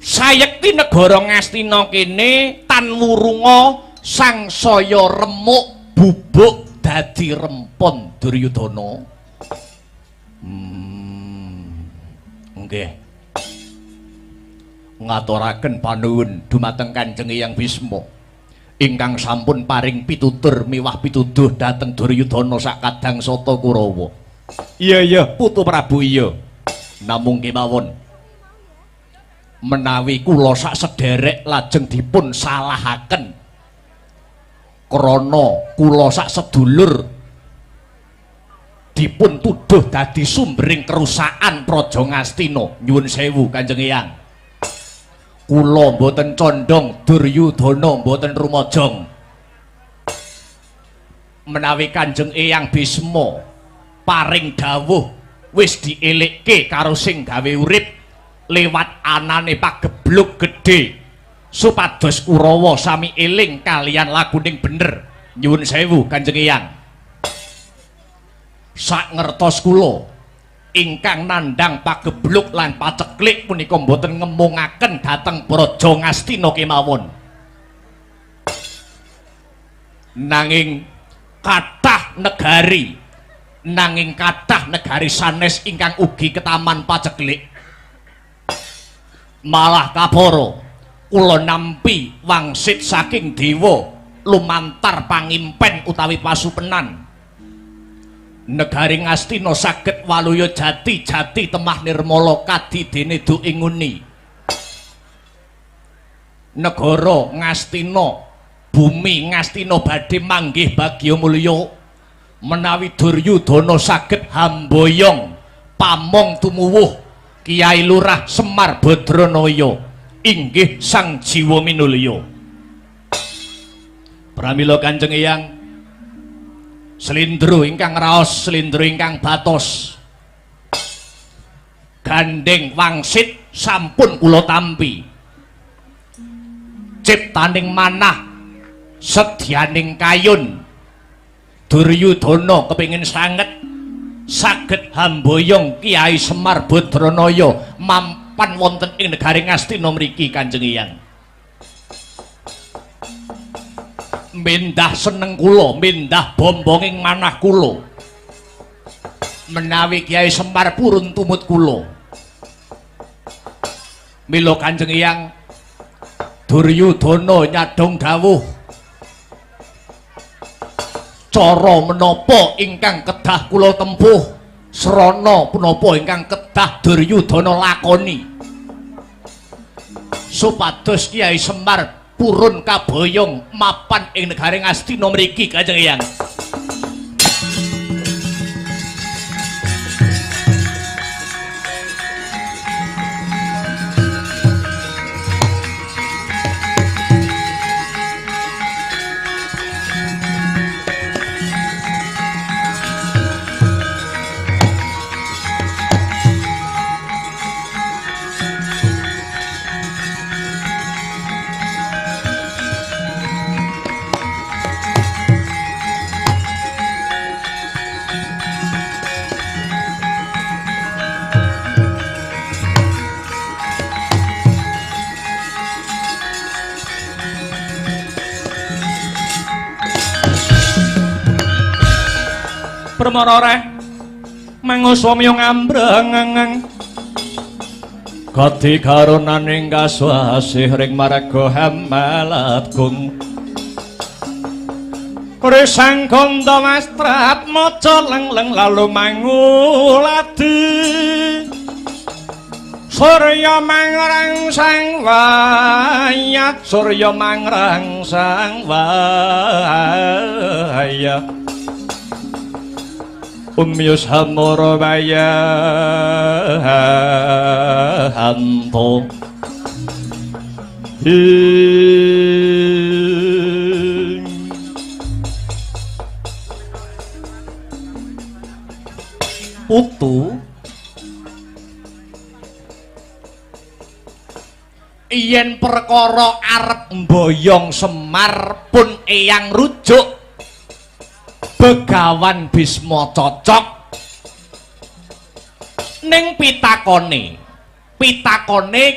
sayekti negara Ngastina kene tan wurunga sangsaya remuk bubuk dadi rempon Duryudana. Nggih. Ngaturaken panuwun dumateng Kanjeng Hyang Bisma ingkang sampun paring pitutur miwah pituduh dhateng Duryudana sakadang Sata Kurawa. Iya iya Putu Prabu iya. Namung kemawon menawi kula sak sederek lajeng dipun salahaken krana kula sak sedulur dipun tuduh dadi sumbering kerusakan Praja Ngastina. Nyuwun sewu Kanjeng Hyang, kula mboten condong Duryudana mboten rumajang. Menawi Kanjeng Hyang Bisma paring dawuh wis dielekke karo sing gawe urip lewat anane pagebluk gedhe supados Kurawa sami eling kalian lakuning bener. Nyuwun sewu Kanjeng Hyang, sak ngertos kula ingkang nandhang pagebluk lan paceklik punika mboten ngemungaken dhateng Praja Ngastina kemawon, nanging kathah negari, nanging kathah negari sanes ingkang ugi ketaman paceklik. Malah kapara kula nampi wangsit saking dewa lumantar pangimpen utawi pasupenan negari Ngastina saged waluya jati-jati temah nirmala kadi dene du ing nguni. Negara Ngastina, bumi Ngastina badhe manggih bagya mulya menawi Duryudana saged hamboyong pamong tumuwuh Kiai Lurah Semar Badranaya inggih sang jiwa minulya. Pramila Kanjeng Hyang, slindro ingkang raos, slindro ingkang batos, gandeng wangsit sampun kula tampi. Ciptaning manah sedyaning kayun Duryudana kepingin sanget saged hamboyong Kiai Semar Badranaya mampan wonten ing negari Ngastina mriki Kanjeng Hyang. Mendah seneng kula, mendah bombonging manah kula menawi Kiai Semar purun tumut kula. Mila Kanjeng Hyang, Duryudana nyadong dawuh cara menapa ingkang kedah kula tempuh, srana punapa ingkang kedah Duryudana lakoni supados Kiai Semar purun kaboyong mapan ing negari Ngastina mriki Kanjeng Hyang. Permara reh manguswa miyung ambreng. Gati karunaning kaswasih ring marga hamalatgung. Krisang kandha mastrat maca lengleng lalu manguladi. Surya mangrangsang waya, surya mangrangsang waya. Umyus hamura waya hanto. Putu yen perkara arep mboyong Semar pun eyang rujuk Begawan Bisma cocok ning pitakone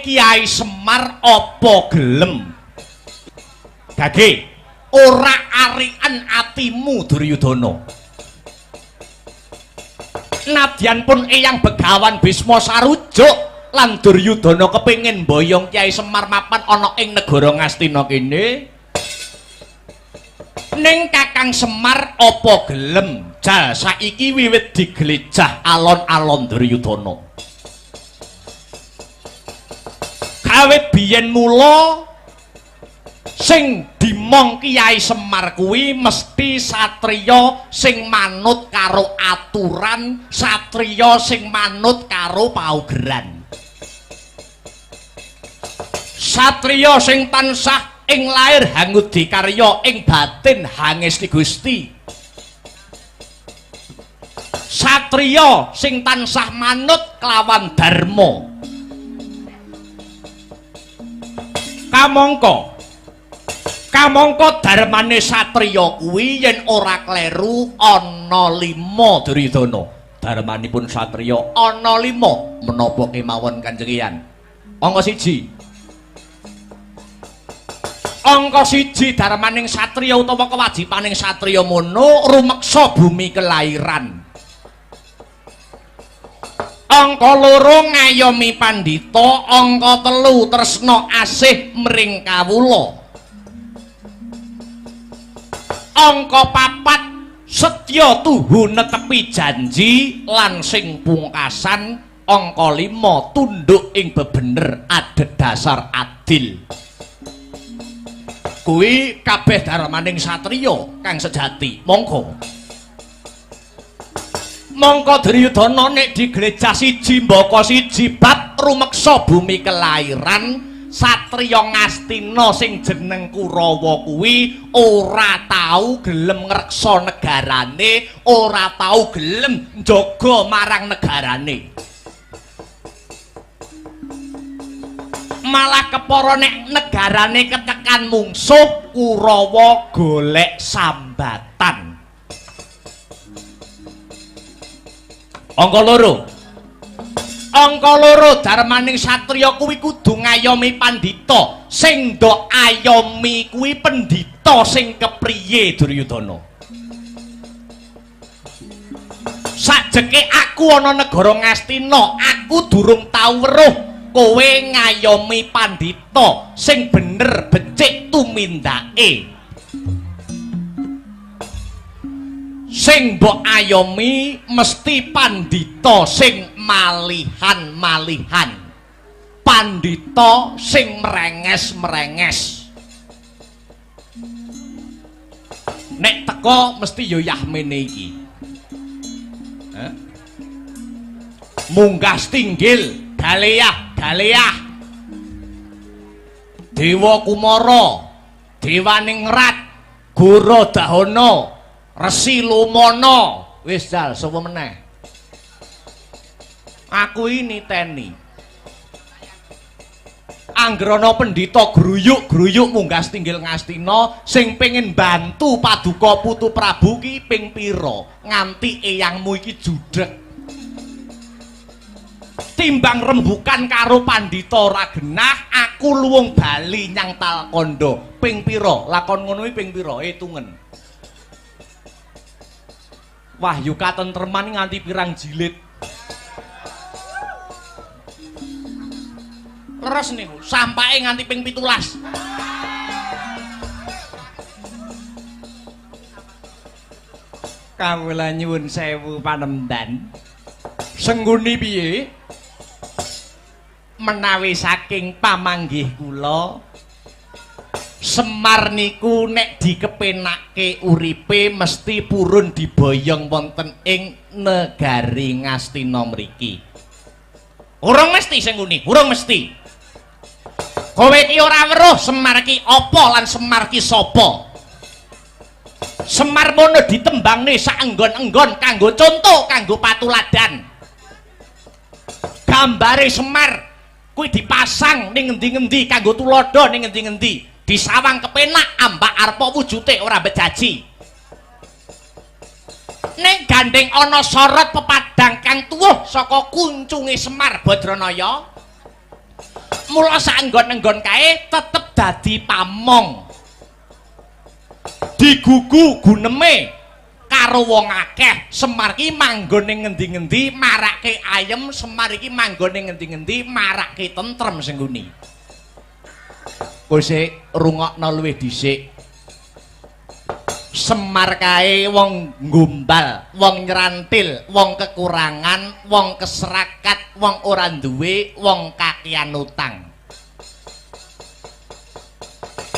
Kiai Semar apa gelem gage ora arian atimu Duryudana. Nadyan pun eyang Begawan Bisma sarujuk lan Duryudana kepengin mboyong Kiai Semar mapan ana ing negara Ngastina kene, ning Kakang Semar apa gelem jal saiki wiwit diglejah alon-alon Duryudana. Kawit biyen mula sing dimong Kiai Semar kuwi mesti satriya sing manut karo aturan, satriya sing manut karo paugeran, satriya sing tansah ing lair hangudi karya, ing batin hangesti Gusti, satriya sing tansah manut kelawan dharma. Kamangka dharmane satriya kuwi yen ora kleru ana 5 Duryudana. Dharmanipun satriya ana 5 menapa kemawon Kanjeng Eyang? Angka 1. Angka 1 dharmaning satriya utawa kewajibaning satriya mono rumeksa bumi kelairan. Angka 2 ngayomi pandhita, angka 3 tresna asih mring kawula. Angka 4 setya tuhu netepi janji lan sing pungkasan angka 5 tunduk ing bebener adhedhasar adil. Kuwi kabeh dharmaning satriya kang sejati. Monggo. Mongko Duryudana nek diglejah siji mbaka siji bab rumeksa bumi kelairan, satriya Ngastina sing jeneng Kurawa kuwi ora tau gelem ngreksa negarane, ora tau gelem njaga marang negarane. Malah kepara nek negarane ketekan mungsuh, Kurawa golek sambatan. Angka 2. Angka 2 dharmaning satriya kuwi kudu ngayomi pandhita. Sing ndok ayomi kuwi pendhita sing kepriye Duryudana? Sajeke aku ana negara Ngastina, aku durung tau weruh kowe ngayomi pandhita sing bener becik tumindake. Sing mbok ayomi mesti pandhita sing malihan-malihan, pandhita sing merenges-merenges. Nek teko mesti ya yahmene iki. Munggah stinggil, galeah, galeah. Dewa Kumara, Dewaningrat, Goro Dahana, Resi Lumana. Wis jal sapa meneh? Aku ini teni. Angger ana pendhita gruyuk-gruyuk munggah stinggil Ngastina sing pengin bantu paduka Putu Prabu ki ping pira nganti eyangmu iki judhek. Timbang rembukan karo pandhita ora genah, aku luwung bali nyang Talkandha. Ping pira? Lakon ngono iki ping pira? Hitungen. Wahyu Katentreman nganti pirang jilid. Leres niku, sampake nganti ping 17. Kawula nyuwun sewu panemban. Sengguni piye? Menawi saking pamanggih kula, Semar niku nek dikepenake uripe mesti purun diboyong wonten ing negari Ngastina mriki. Urung mesti Sengguni, urung mesti. Kowe iki ora weruh Semar ki apa lan Semar ki sapa? Semar mono ditembangne saenggon-enggon kanggo conto, kanggo patuladan. Gambare Semar kuwi dipasang ning ngendi-ngendi kanggo tuladha ning ngendi-ngendi. Disawang kepenak ambak arpa wujute ora bejaji. Ning gandeng ana sorot pepadang kang tuwuh saka kuncunge Semar Badranaya. Mula saenggon-enggon kae tetep dadi pamong. Digugu guneme karo wong akeh. Semar ki manggon ning ngendi-ngendi marake ayem, Semar iki manggon ning ngendi-ngendi marake tentrem Sengguni. Kowe sik rungokno luwih dhisik. Semar kae wong nggombal, wong nyrantil, wong kekurangan, wong keserakat, wong ora duwe, wong kakean utang.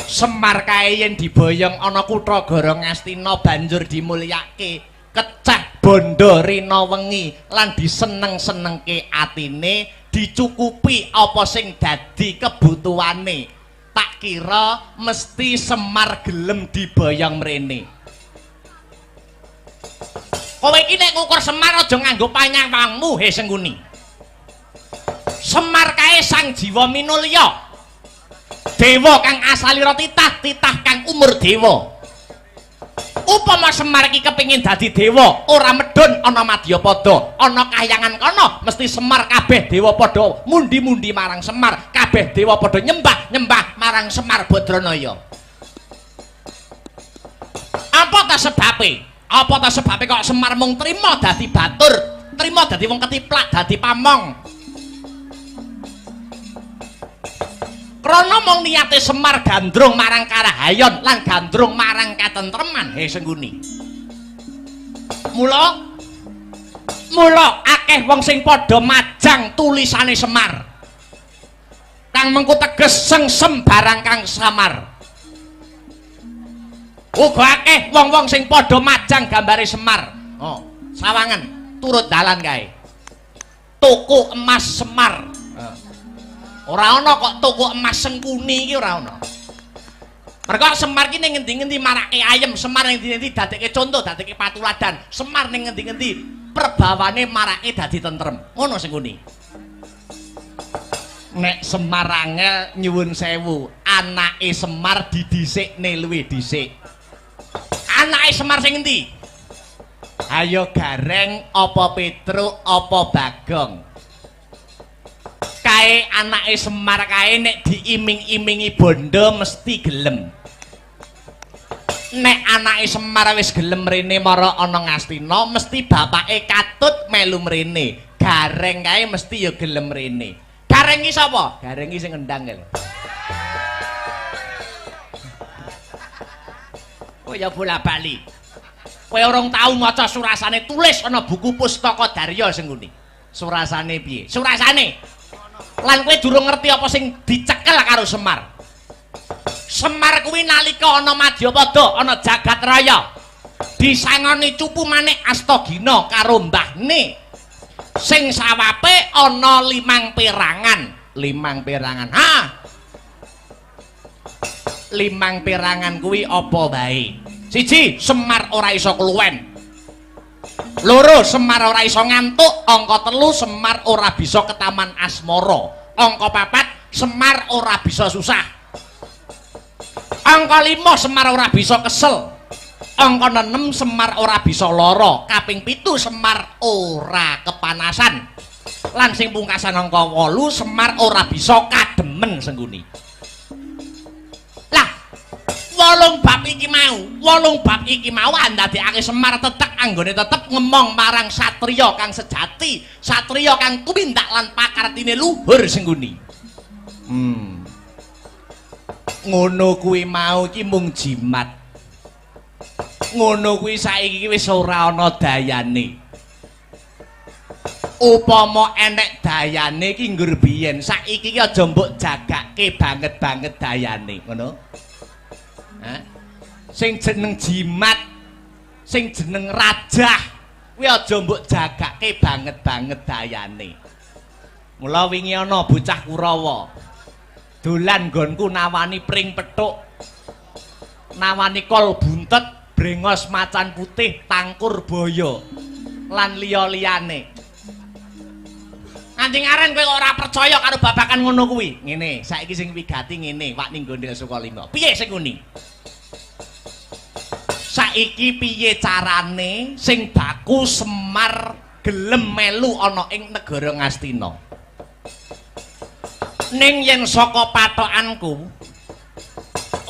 Semar kae yen diboyong ana kutha Gara Ngastina banjur dimulyake, kecah bondo rina wengi lan diseneng-senengke atine, dicukupi apa sing dadi kebutuhane. Tak kira mesti Semar gelem diboyong mrene. Kowe iki nek ngukur Semar aja nganggo panyawangmu, he Sengguni. Semar kae sang jiwa minulya. Dewa kang asalira titah, titah kang umur dewa. Upama Semar iki kepengin dadi dewa, ora medhun ana madyapada, ana kahyangan kono, mesti Semar kabeh dewa padha mundi-mundi marang Semar, kabeh dewa padha nyembah-nyembah marang Semar Badranaya. Apa ta sebabe? Apa ta sebabe kok Semar mung trima dadi batur, trima dadi wong ketiplak, dadi pamong? Krana mung niate Semar gandrung marang karahayon lan gandrung marang katentreman, he Sengguni. Mula mula akeh wong sing padha majang tulisane Semar. Kang mengku teges sengsem barang kang samar. Uga akeh wong-wong sing padha majang gambare Semar. Oh, sawangan turut dalan kae. Toko emas Semar. Ora ana kok toko emas Sengkuni iki ora ana. Mergo Semar ki ning ngendi-ngendi marake ayem, Semar ning ngendi-ngendi dadekke conto, dadekke patuladan, Semar ning ngendi-ngendi perbawane marake dadi tentrem. Ngono Sengkuni. Nek Semar angel nyuwun sewu, anake Semar didhisikne luwih dhisik. Anake Semar sing endi? Ayo Gareng apa Petruk apa Bagong? Kae anake Semar kae nek diiming-imingi bondo mesti gelem. Nek anake Semar wis gelem mrene mara ana Ngastina, mesti bapake katut melu mrene. Gareng kae mesti ya gelem mrene. Gareng iki sapa? Gareng iki sing ngendang lho. Kowe ya bola-bali. Kowe urung tau maca surasane, tulis ana buku Pustaka Darya sing ngene. Surasane piye? Surasane. Lan kowe durung ngerti apa sing dicekel karo Semar. Semar kuwi nalika ana Madyapada, ana jagat raya. Disangoni cupu manik Astagina karo mbahne. Sing sawape ana 5 perangan. 5 perangan. Ha. 5 perangan kuwi apa wae? 1, Semar ora iso kluwen. 2, Semar ora iso ngantuk. Angka 3, Semar ora bisa ketaman asmara. Angka 4, Semar ora bisa susah. Angka 5, Semar ora bisa kesel. Angka 6, Semar ora bisa lara. Kaping 7, Semar ora kepanasan. Lan sing pungkasan angka 8, Semar ora bisa kademen Sengguni. Lah, 8 bab iki mau, 8 bab iki mau andadekake Semar tetek anggone tetep ngemong marang satriya kang sejati, satriya kang tumindak lan pakartine luhur Sengguni. Ngono kuwi mau iki mung jimat. Ngono kuwi saiki iki wis ora ana dayane. Upama enek dayane iki nggur biyen, saiki iki aja mbok jagake banget-banget dayane, ngono. Hah? Sing jeneng jimat, sing jeneng rajah, kuwi aja mbok jagake banget-banget dayane. Mula wingi ana bocah Kurawa. Dolan nggonku nawani pring pethuk, nawani kol buntet, brengos macan putih, tangkur boyo, lan liya-liyane. Nganti ngaren kowe kok ora percaya karo babakan ngono kuwi. Ngene, saiki sing wigati ngene, Wak ning Gondel Sukalima. Piye sing nguni? Saiki piye carane sing baku Semar gelem melu ana ing negara Ngastina? Ning yen saka patokanku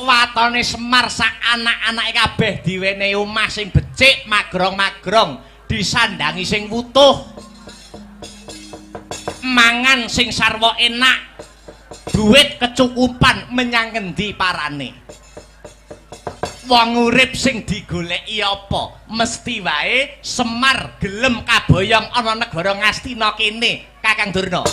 watone Semar sak anak-anake kabeh diwenehi omah sing becik, magrong-magrong, disandangi sing wutuh, mangan sing sarwa enak, duit kecukupan menyang ngendi parane. Wong urip sing digoleki apa? Mesti wae Semar gelem kaboyong ana negara Ngastina kene, Kakang Durna.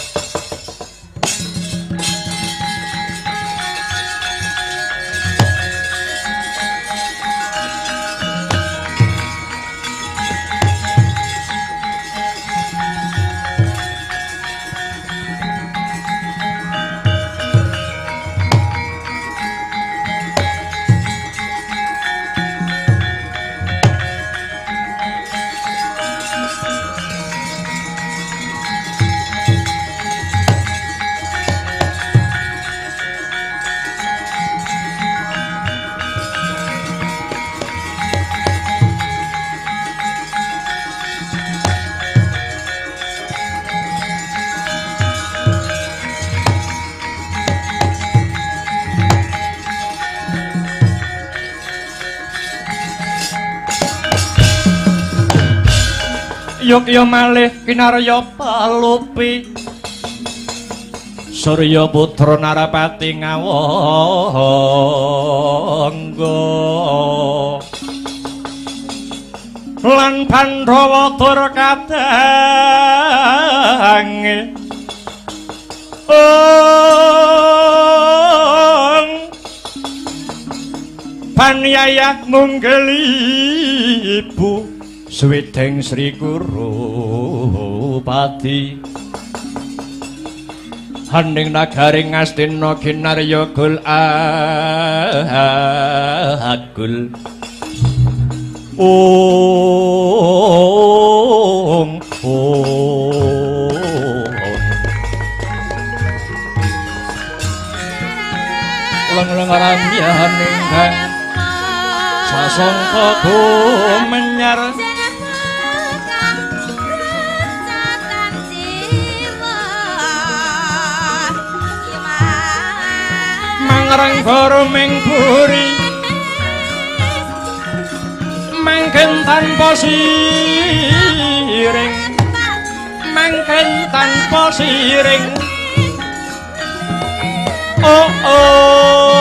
Yogya malih kinarya palupi Surya putra Narapati ngawangga lan Pandhawa tur kadange ong panyayah munggel ibu Swideng Sri Kurupati Haning nagari Ngastina kinarya gul agul ong ong ulang-ulang ramyaning kang sasongko gumenyar mangrang goroming buri mangken tanpa siring mangken tanpa siring oh oh.